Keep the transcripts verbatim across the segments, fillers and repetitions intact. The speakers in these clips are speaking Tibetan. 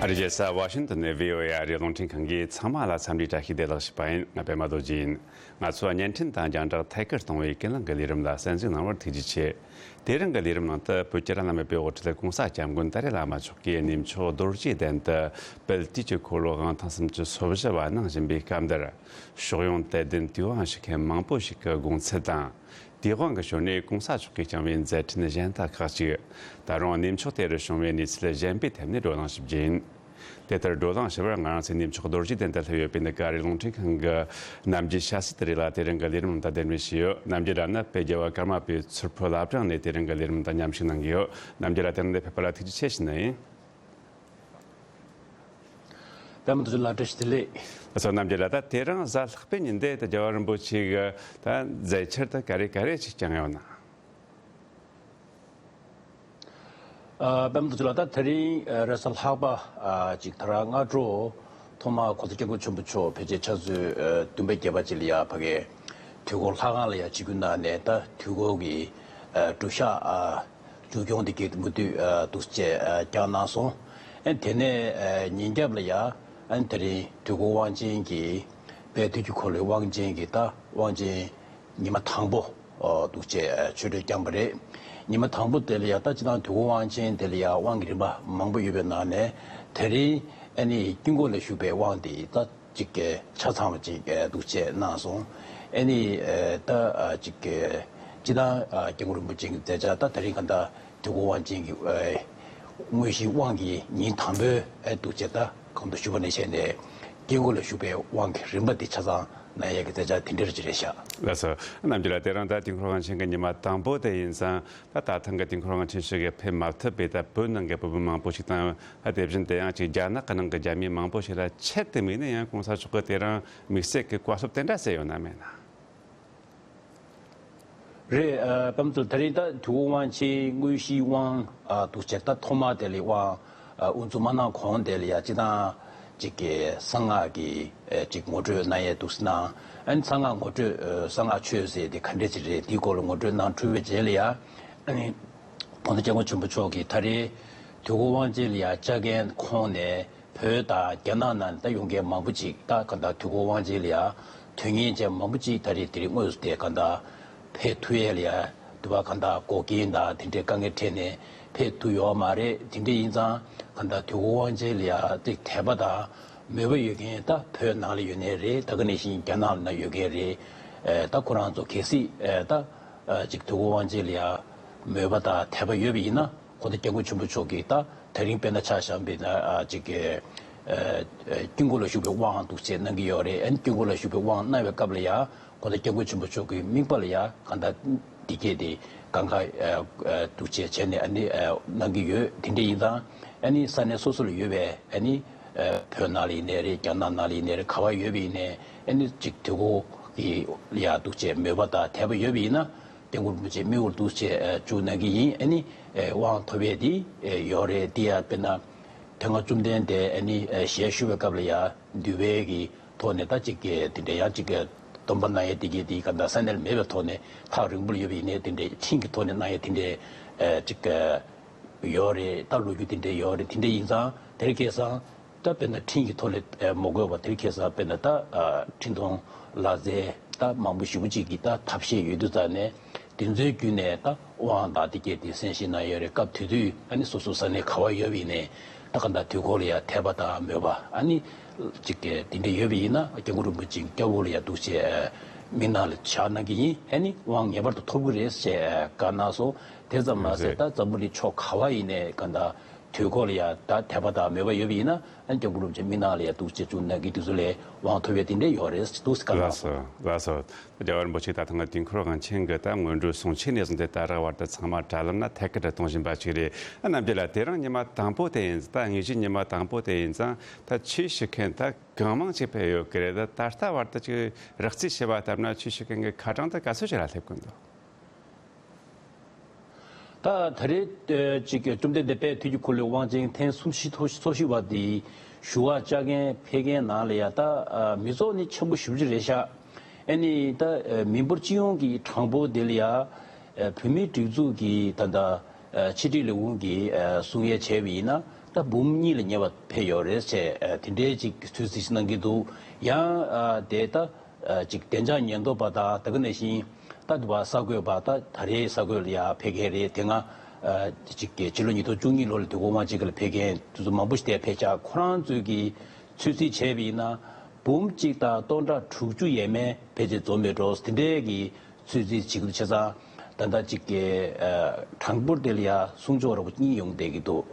ཨ་རིའི་རྒྱལ་ས་ཝ་ཤིང་ཏོན་ནས་བྷི་ཨོ་ཨེ་ཨ་རིའི་རླུང་འཕྲིན་ཁང་གིས་ཚང་མ་ལ་འཚམས་འདྲིའི་བཀྲ་ཤིས་བདེ་ལེགས་ཞུས་པ་ཡིན། ང་པད་མ་རྡོ་རྗེ་ཡིན། ང་ཚོས་བརྙན་འཕྲིན་དང་རྒྱང་བསྒྲགས་ཐད་ཀར་གཏོང་བའི་ཀུན་གླེང་གི་ལས་རིམ་ལ་གསན་གཟིགས་གནང་བར་ཐུགས་རྗེ་ཆེ། དེ་རིང་གི་ལས་རིམ་ནང་དུ་བོད་ཀྱི་བླ་ན་མེད་པའི་དབུ་ཁྲིད་གོང་ས་སྐྱབས་མགོན་ཏཱ་རེ་བླ་མ་མཆོག་གིས་གནས་མཆོག་རྡོ་རྗེ་གདན་དུ་དཔལ་དུས་ཀྱི་འཁོར་ལོ་དབང་ཐང་སུམ་ཅུ་སོ་བཞི་བ་གནང་བཞིན་པའི་སྐབས་འདིར། ཕྱོགས་ཡོངས་དད་ལྡན་དུས་དབང་ཞུ་མཁན་མང་པོ་ཞིག་གི་དགོངས་ཚུལ་དང་། དེའི་དབང་གིས་བྱུང་ནས་གོང་ས་མཆོག་གིས་བསྐྱངས་པའི་མཛད་འཕྲིན་གཞན་དག་ཁག་ཅིག་ད་རུང་གནས་མཆོག་དེ་རུ་བྱུང་བའི་གནས་ཚུལ་གཞན་པའི་ཐད་ནས་བགྲོ་གླེང་ཞུ་རྒྱུ་ཡིན། དེ་ལྟར་བགྲོ་གླེང་ཞུ་བར་ང་རང་ཚོའི་གནས་མཆོག་རྡོ་རྗེ་གདན་དུ་སླེབས་ཡོད་པའི་འདི་ག་ཨ་རིའི་རླུང་འཕྲིན་ཁང་གི་རྣམ་རྒྱས་ཤཱ་སི་ཏི་རེ་ལགས་དེ་རིང་གི་ལས་རིམ་ནང་དུ་གདན་འདྲེན་ཞུས་ཡོད། རྣམ་རྒྱས་ལགས་ནི་བོད་རྒྱལ་བ་ཀརྨ་པའི་མཚུར་ཕུ་བླ་བྲང་ནས་དེ་རིང་གི་ལས་རིམ་དང་མཉམ་ཞུགས་གནང་གི་ཡོད། རྣམ་རྒྱས་ལགས་དེ་རིང་འདིར་ཕེབས་པ་ལ་ཐུགས་རྗེ་ཆེ་ཞུ་ནི་ཡིན། པད་མ་རྡོ་རྗེ་ལགས་བཀྲ་ཤིས་བདེ་ལེགས། ལགས་སོ། རྣམ་རྒྱས་ལགས། ད་དེ་རིང་གཟའ་ལྷག་པའི་ཉིན་དེ་ད་རྒྱལ་བ་རིན་པོ་ཆེ་གི་ད་མཛད་འཆར་ད་ག་རེ་ག་རེ་ཞིག་བསྐྱངས་ཡོད་ན། ཨ། པད་མ་རྡོ་རྗེ་ལགས། ད་དེ་རིང་ཨ་རེས་གཟའ་ལྷག་པ་ཨ་ཅིག་ད་རང་སྔ་དྲོ་ཐོག་མར་༸གོང་ས་༸སྐྱབས་མགོན་ཆེན་པོ་མཆོག་ཕལ་ཆེར་ཕྱག་ཚོད་ཨ་བདུན་པ་བརྒྱད་པ་ཅིག་ལ་ཡ་ཕ་གིའི་དུས་འཁོར་ལྷ་ཁང་ལ་ཡ་ཆིབས་བསྒྱུར་གནང་ནས། ད་དུས་འཁོར་གྱི་ཨ་སྒྲུབ་བཤགས་ཨ་མཇུག་སྐྱོང་དེ་གའི་མུ་མཐུད་ཨ་འདུག་སེ་ཨ་བསྐྱངས་གནང་སོང་། ཨ་དེ་ནས་ཨ་ཉིན་རྒྱབ་ལ་ཡ་ཨ་དེ་རིང་དུས་འཁོར་དབང་ཆེན་གྱི་དཔལ་དུས་ཀྱི་འཁོར་ལོའི་དབང་ཆེན་གྱི་ད་དབང་ཆེན་ཉི་མ་དང་པོ་ཨ་འདུག་སེ་ཨ་ཆོས་འབྲེལ་བསྐྱངས་པ་རེད། ཉི་མ་དང་པོ་དེ་ལ་ཡ་ད་སྤྱིར་བཏང་དུས་འཁོར་དབང་ཆེན་དེ་ལ་ཡ་དབང་གི་རིམ་པ་མང་པོ་ཡོད་པའི་ནང་ནས། དེ་རིང་ཨ་ནི་དཀྱིལ་འཁོར་ལ་བཞུགས་པའི་དབང་དེ་ད་ཅིག་གི་ཆ་ཚང་བ་ཅིག་འདུག་སེ་གནང་སོང་། ཨ་ནི་ཨ་ད་ཨ་ཅིག་གི་སྤྱིར་བཏང་ཨ་སྐྱབས་མགོན་རིན་པོ་ཆེ་གི་མཛད་འཆར། ད་དེ་རིང་ག་ད་དུས་འཁོར་དབང་ཆེན་གྱི་ཨ་དངོས་གཞིའི་དབང་གི་ཉིན་དང་པོའི་ཨ་འདུག་སེ་ད་གོང་དུ་ཞུས་པ་ནང་བཞིན་ནས་དཀྱིལ་འཁོར་ལ་བཞུགས་པའི་དབང་གི་རིམ་པ་དེ་ཆ་ཚང་གནང་ཡས་ཀྱི་མཛད་འཆར་དེ་འདྲ་ཅིག་རེད་ཤག་ལགས་སོ། རྣམ་རྒྱས་ལགས། དེ་རིང་ད་དཀྱིལ་འཁོར་དབང་ཆེན་གྱི་ཉི་མ་དང་པོ་དེ་ཡིན་ཙང་། ད་ད་ཐེངས་ཀྱི་དུས་འཁོར་དབང་ཆེན་ཞུ་གི་ཕེབས་མ་ཐུབ་པའི་ད་བོད་ནང་གི་བོད་མི་མང་པོ་ཞིག་དང་། ཨ་དེ་བཞིན་དུ་ཡང་ཅིག་རྒྱ་ནག་གི་ནང་གི་རྒྱ་མི་མང་པོ་ཞིག་ལ་ཆེད་དུ་དམིགས་ནས་ཡང་གོང་ས་མཆོག་གིས་དེ་རིང་དམིགས་བསལ་གྱི་བཀའ་སློབ་དེ་འདྲ་སྩལ་ཡོད་ན་མེད་ན། རེད། ཨ་པད་མ་རྡོ་རྗེ། དེ་རིང་ད་དུས་འཁོར་དབང་ཆེན་དངོས་གཞིའི་དབང་ཨ་འདུག་སེ་ད་ཐོག་མ་དེ་ལ་དབང་ཨ་དབུ་འཛུགས་མ་གནང་གོང་དེ་ལ་ཡ་སྤྱིར་བཏང་ཅིག་གི་གསང་སྔགས་ཀྱི་ཨ་ཅིག་ངོ་སྤྲོད་གནང་ཡས་འདུག་སེ་གནང་། ཨ་ནི་གསང་སྔགས་ངོ་སྤྲོད་ཨ་གསང་སྔགས་ཆོས་ཟེར་དེ་ག་འདྲ་ཅིག་རེད། དེའི་སྐོར་ལ་ངོ་སྤྲོད་གནང་གྲུབ་པའི་རྗེས་ལ་ཡ། ཨ་ནི་༸གོང་ས་༸སྐྱབས་མགོན་ཆེན་པོ་མཆོག་གིས་ད་རེས་དུས་འཁོར་དབང་ཆེན་ལ་ཡ་བཅར་མཁན་ཁོངས་ནས་བོད་དང་རྒྱ་ནག་ནང་ད་ཡོང་མཁན་མང་པོ་ཅིག་ད་ག་ད་དུས་འཁོར་དབང་ཆེན་ལ་ཡ་དོན་གཉེར་ཅན་མང་པོ་ཅིག་ད་རེས་དེ་རིང་དངོས་སུ་དེ་ག་ད་ཕེབས་ཐུབ་ཡས་ལ་ཡ་དུ་བ་ག་ད་འགོག་རྐྱེན་དང་དེ་འདྲའི་དཀའ་ངལ་འཕྲད་ནས་ཕེབས་ཐུབ་ཡོད་མ་རེད། དེ་འདྲ་ཡིན་ཙང་ག་ད་དུས་འཁོར་དབང་ཆེན་ལ་ཡ་དེ་དད་པ་དང་མོས་པ་ཡོད་མཁན་ད་བོད་ནང་ལ་ཡོད་ནའི་རེད། ད་ག་ནང་བཞིན་རྒྱ་ནག་ནང་ཡོད་མཁན་རེད། ཨ་ད་ཁོ་རང་ཚོ་གལ་སྲིད་ཨ་ད་ཨ་ཅིག་དུས་འཁོར་དབང་ཆེན་ལ་ཡ་མོས་པ་དང་དད་པ་ཡོད་པ་ཡིན་ན། གོང་ས་༸སྐྱབས་མགོན་ཆེན་པོ་མཆོག་གིས་ད་དེ་རིང་དཔེར་ན་ཆ་བཞག་པ་ཡིན་ན་ཨ་ཅིག་གི་ཨ་ཨ་དཀྱིལ་འཁོར་ལ་བཞུགས་པའི་དབང་འདུག་སེ་གནང་གི་ཡོད་རེད། ཨ་ནི་དཀྱིལ་འཁོར་ལ་བཞུགས་པའི་དབང་གནང་བའི་སྐབས་ལ་ཡ་གོང་ས་༸སྐྱབས་མགོན་ཆེན་པོ་མཆོག་གི་དམིགས་པ་ལ་ཡ་ག་ད་འདི་སྐད་དེ་གང་ག་ཨ་ཨ་འདུག་སེ་བྱས་ནས་ཨ་ནི་ཨ་གནང་གི་ཡོད། དེ་འདྲ་ཡིན་ཙང་ཨ་ནི་ས་གནས་སོ་སོ་ལ་ཡོད་པའི་ཨ་ནི་ཨ་བོད་ནང་ལ་ཡིན་ནའི་རེད། རྒྱ་ནག་ནང་ལ་ཡིན་ནའི་རེད། ག་བ་ཡོད་པ་ཡིན་ནའི་ཨ་ནི་ཅིག་དུས་འཁོར་གྱི་ལ་ཡ་འདུག་སེ་མོས་པ་དང་དད་པ་ཡོད་པ་ཡིན་ན། སྐྱབས་མགོན་རིན་པོ་ཆེ་མིག་དབུར་འདུག་སེ་བཅུག་གནང་གི་ཡིན། ཨ་ནི་དབང་ཐོབ་ཡས་དེ་ཡོད་རེད། དེ་ཡང་དཔེར་ན་དེ་སྔ་བཅོམ་ལྡན་འདས་ཨ་ནི་ཞལ་བཞུགས་པའི་སྐབས་ལ་ཡང་འདུལ་བའི་གི་ཐོག་ནས་ད་ཅིག་གི་དེ་འདྲ་ཡང་ཅིག་གི་སྡོམ་པ་གནང་ཡས་དེ་གི་དེ་ག་ད་ས་གནས་ལ་མེད་པའི་ཐོག་ནས་ཐག་རིང་པོ་ལ་ཡོད་པ་ཡིན་ནའི་དེ་འདྲའི་འཕྲིན་གྱི་ཐོག་ནས་གནང་ཡས་དེ་འདྲའི་ཅིག་གི་ཡོད་རེད། ད་ལོ་རྒྱུས་དེ་འདྲའི་ཡོད་རེད། དེ་འདྲ་ཡིན་ཙང་དེར་སྐལ་བཟང་། ད་དཔེར་ན་འཕྲིན་གྱི་ཐོག་ལས་མ་དགོས་པ་དེར་ཁ་སང་དཔེར་ན་ད་འཕྲིན་གཏོང་ལག་རྩལ་ད་མང་པོ་ཞེ་པོ་ཅིག་གིས་ད་ཐབས་ཤེས་ཡོད་དུས་ཙང་ནས་དེ་ཚོའི་བརྒྱུད་ནས་ད་དབང་དང་དེ་སྐད་དེ་གསན་བཞེས་གནང་ཡོད་རེད། སྐབས་དེ་དུས་ཨ་ནི་སོ་སོ་ས་གནས་ག་བ་ཡོད་པ་ཡིན་ནའི་ད་ག་ད་དུས་འཁོར་ལ་ཡང་དད་པ་དང་མོས་པ་ཨ་ནི་ཅིག་གི་དེ་འདྲ་ཡོད་པ་ཡིན་ན་སྐྱབས་མགོན་རིན་པོ་ཆེའི་སྐྱབས་འོག་ལ་ཡང་འདུག་སེ་མིག་ནང་ལ་བཞག་གནང་གི་ཡིན། ཨ་ནི་དབང་ངེས་པར་དུ་ཐོབ་ཀྱི་རེད་ཞེས་བཀའ་གནང་སོང་། དེ་ཙམ་མ་ཟད་ད་འཛམ་བུ་གླིང་ཕྱོགས་ག་བ་ཡིན་ནའི་ག་ད། དུས་འཁོར་ལ་ཡང་ད་དད་པ་དང་མོས་པ་ཡོད་པ་ཡིན་ན་ཨ་ནི་སྐྱབས་མགོན་རིན་པོ་ཆེ་མིག་ནང་ལ་ཡང་འདུག་སེ་བཅུག་གནང་གི་དུས་ཚོད་ལ་དབང་ཐོབ་ཡས་དེ་འདྲ་ཡོད་རེད་འདུག་སེ་བཀའ་གནང་སོང་། ལགས་སོ། ལགས་སོ། རྒྱལ་བ་རིན་པོ་ཆེ་ད་ཐེངས་དུས་འཁོར་དབང་ཆེན་གྱི་ད་སྔོན་འགྲོའི་གསུང་ཆོས་ནས་བཟུང་སྟེ་ད་རག་བར་དུ་ཚང་མ་དྲ་ལམ་ན་ཐད་ཀར་དུ་གཏོང་བཞིན་པ་ཞིག་རེད། ཨ་རྣམ་རྒྱལ་ལགས། དེ་རིང་ཉི་མ་དང་པོ་དེ་ཡིན་ད་དངོས་གཞིའི་ཉི་མ་དང་པོ་དེ་ཡིན་ཙང་ད་ཆོས་ཞུ་མཁན་ད་གང་མང་ཞིག་ཕེབས་ཡོད་ཀྱི་རེད། ད་ད་ལྟ་བར་དུ་ཅིག་རགས་རྩིས་བྱས་པ་ལྟར་ན་ཆོས་ཞུ་མཁན་གྱི་ཁ་གྲངས་ད་ག་ཚོད་ཞིག་ལ་སླེབས་ཀྱི་འདུག་ད་ད་རེས་ཅིག་བཅོམ་ལྡན་འདས་དཔལ་དུས་ཀྱི་འཁོར་ལོའི་དབང་ཆེན་ཐེངས་སུམ་ཅུ་སོ་བཞི་བ་དེ་ཞུ་བར་བཅར་མཁན་ཕེབས་མཁན་ནང་ལ་ཡ་ད་མི་ཚོགས་ནི་ཆེན་པོ་ཞེ་པོ་ཅིག་རེད་ཤག་ཨ་ནི་ད་མི་འབོར་སྤྱི་ཡོངས་ཀྱི་གྲངས་འབོར་དེ་ལ་ཡ་བོད་མིའི་སྒྲིག་འཛུགས་ཀྱི་ད་ད་ཕྱི་དྲིལ་ལས་ཁུངས་ཀྱིས་གསུང་ཡས་བྱས་པ་ཡིན་ན་ ད་འབུམ་གཉིས་ལ་ཉེ་བ་ཕེབས་ཡོད་རེད་ཅེས་དེ་འདྲའི་ཅིག་ཚོད་རྩིས་གནང་གི་འདུག། ཡང་དེ་ད་ཅིག་བདེ་འཇགས་ཉེན་རྟོག་པ་དང་ད་ག་ནང་བཞིན་ད་དུ་བ་གསར་འགོད་པ་ད་ད་རེས་གསར་འགོད་ལ་ཡ་ཕེབས་མཁན་རེད། དེ་སྔ་ཅིག་གི་ཕྱི་ལོ་ཉིས་སྟོང་བཅུ་གཉིས་ལོ་ལ་དུས་འཁོར་དབང་ཆེན་གྱི་ལ་ཕེབས་མཁན་དེ་ཚོ་མང་པོ་ཞིག་དེ་ཕེབས་ཤག། ཁོ་རང་ཚོས་ཀྱི་ཚོད་རྩིས་བྱས་པ་ཡིན་ན་འབུམ་གཅིག་དང་སྟོང་ཕྲག་དྲུག་ཅུ་ཡས་མས་ཕལ་ཆེར་འཛོམས་པའི་འགྲོ་དེ་འདྲའི་གི་ཚོད་རྩིས་བྱེད་ཀྱི་འདུག། བྱས་ཙང་ད་ལྟ་གཅིག་གི་གྲངས་འབོར་དེ་ལ་ཡ་སྲུང་སྐྱོབ་རོགས་གཉིས་ཡོང་བསྡད་ཀྱི་འདུག།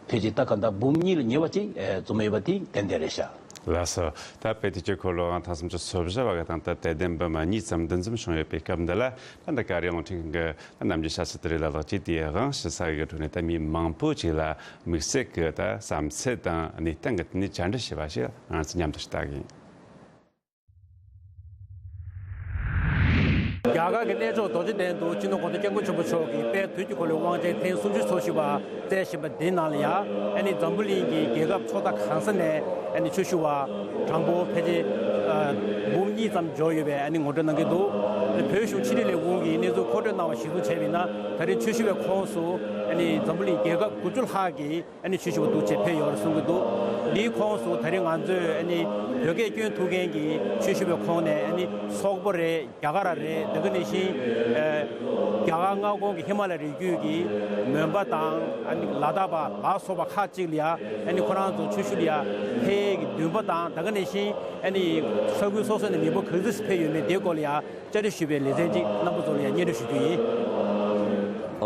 ཕལ་ཆེར་ད་ག་ད་འབུམ་གཉིས་ལ་ཉེ་བ་ཅིག་འཛོམས་ཡོད་པ་དེ་ཏན་ཏན་རེད་ཤག། ལགས་སོ། ད་བོད་དུས་ཀྱི་འཁོར་ལོ་ཨང་ཐང་སུམ་ཅུ་སོ་བཞི་བ་གི་སྟེང་དུ་དད་ལྡན་འབུམ་གཉིས་ཙམ་འདུ་འཛོམས་བྱུང་ཡོད་པའི་སྐབས་འདི་ལ། ད་ལྟ་ཀ་རེ་རླུང་འཕྲིན་གྱི་རྣམ་འགྱུར་ཞབས་ཞུ་དེ་རིགས་ལ་ལོག་ཅིག་དེའི་དབང་ཞུ་ས་གི་ཁྲོད་ནས་ད་མི་མང་པོ་ཅིག་ལ་དམིགས་བསལ་གྱི་ད་བསམ་ཚུལ་དང་གནས་སྟངས་ཀྱི་དེ་ནས་བཅར་འདྲི་བྱས་པ་ཞིག་ང་ཚོ་མཉམ་དུ་ལྟ་གི་ཡིན། རྒྱ་གར་གྱི་གནས་མཆོག་རྡོ་རྗེ་གདན་དུ་སྤྱི་ནོར་༸གོང་ས་༸སྐྱབས་མགོན་ཆེན་པོ་མཆོག་གིས་དཔལ་དུས་ཀྱི་འཁོར་ལོའི་དབང་ཆེན་ཐེངས་སུམ་ཅུ་སོ་བཞི་པ་བསྩལ་བཞིན་པ་འདིའི་ནང་ལ་ཡང་ཨ་ནི་འཛམ་བུ་གླིང་གི་རྒྱལ་ཁབ་ཕྱོགས་མཐའ་གང་ས་ནས་ཨ་ནི་ཆོས་ཞུ་བ་གྲངས་འབོར་ཕལ་ཆེར་འབུམ་གཉིས་ཙམ་འབྱོར་ཡོད་པའི་ཨ་ནི་ངོ་སྤྲོད་གནང་གི་འདུག། བོད་གཞུང་ཕྱི་དྲིལ་ལས་ཁུངས་ཀྱིས་གནས་ཚུལ་མཁོ་སྤྲོད་གནང་བ་གཞིར་བཟུང་བྱས་པ་ཡིན་ན། ད་རེས་ཆོས་ཞུ་བའི་ཁོངས་སུ་ཨ་ནི་འཛམ་བུ་གླིང་རྒྱལ་ཁབ་དགུ་བཅུ་ལྷག་གིས་ཨ་ནི་ཆོས་ཞུ་བ་འདུག་ཅེས་ཕེབས་ཡོད་རེད་གསུང་གི་འདུག། འདིའི་ཁོངས་སུ་ད་རེས་ང་ཚོས་ཨ་ནི་བོད་སྐད་སྐྱོན་ཐུབ་མཁན་གྱི་ཆོས་ཞུ་བའི་ཁོངས་ནས་ཨ་ནི་སོག་པོ་རེད། རྒྱ་གར་རེད། དེ་ག་ནང་བཞིན་ཨ་རྒྱ་གར་མངའ་ཁོངས་ཀྱི་ཧི་མ་ལ་རི་རྒྱུད་ཀྱི་མོན་པ་དང་ཨ་ནི་ལ་དྭགས་པ་ལ་སོགས་པ་ཁག་ཅིག་ལ་ཡ་ཨ་ནི་ཁོ་རང་ཚོ་ཆོས་ཞུ་ལ་ཡ་ཕེབས་ཡས་ཀྱི་འདུན་པ་དང་། དེ་ག་ནང་བཞིན་ཨ་ནི་ས་ཁུལ་སོ་སོ་ནས་མི་འབོར་ག་ཚོད་ཕེབས་ཡོད་མེད་དེའི་སྐོར་ལ་ཡ་བཅར་འདྲི་ཞུས་པའི་ལེ་ཚན་ཅིག་རྣམ་པ་ཚོ་ལ་ཡང་སྙན་སྒྲོན་ཞུ་རྒྱུ་ཡིན།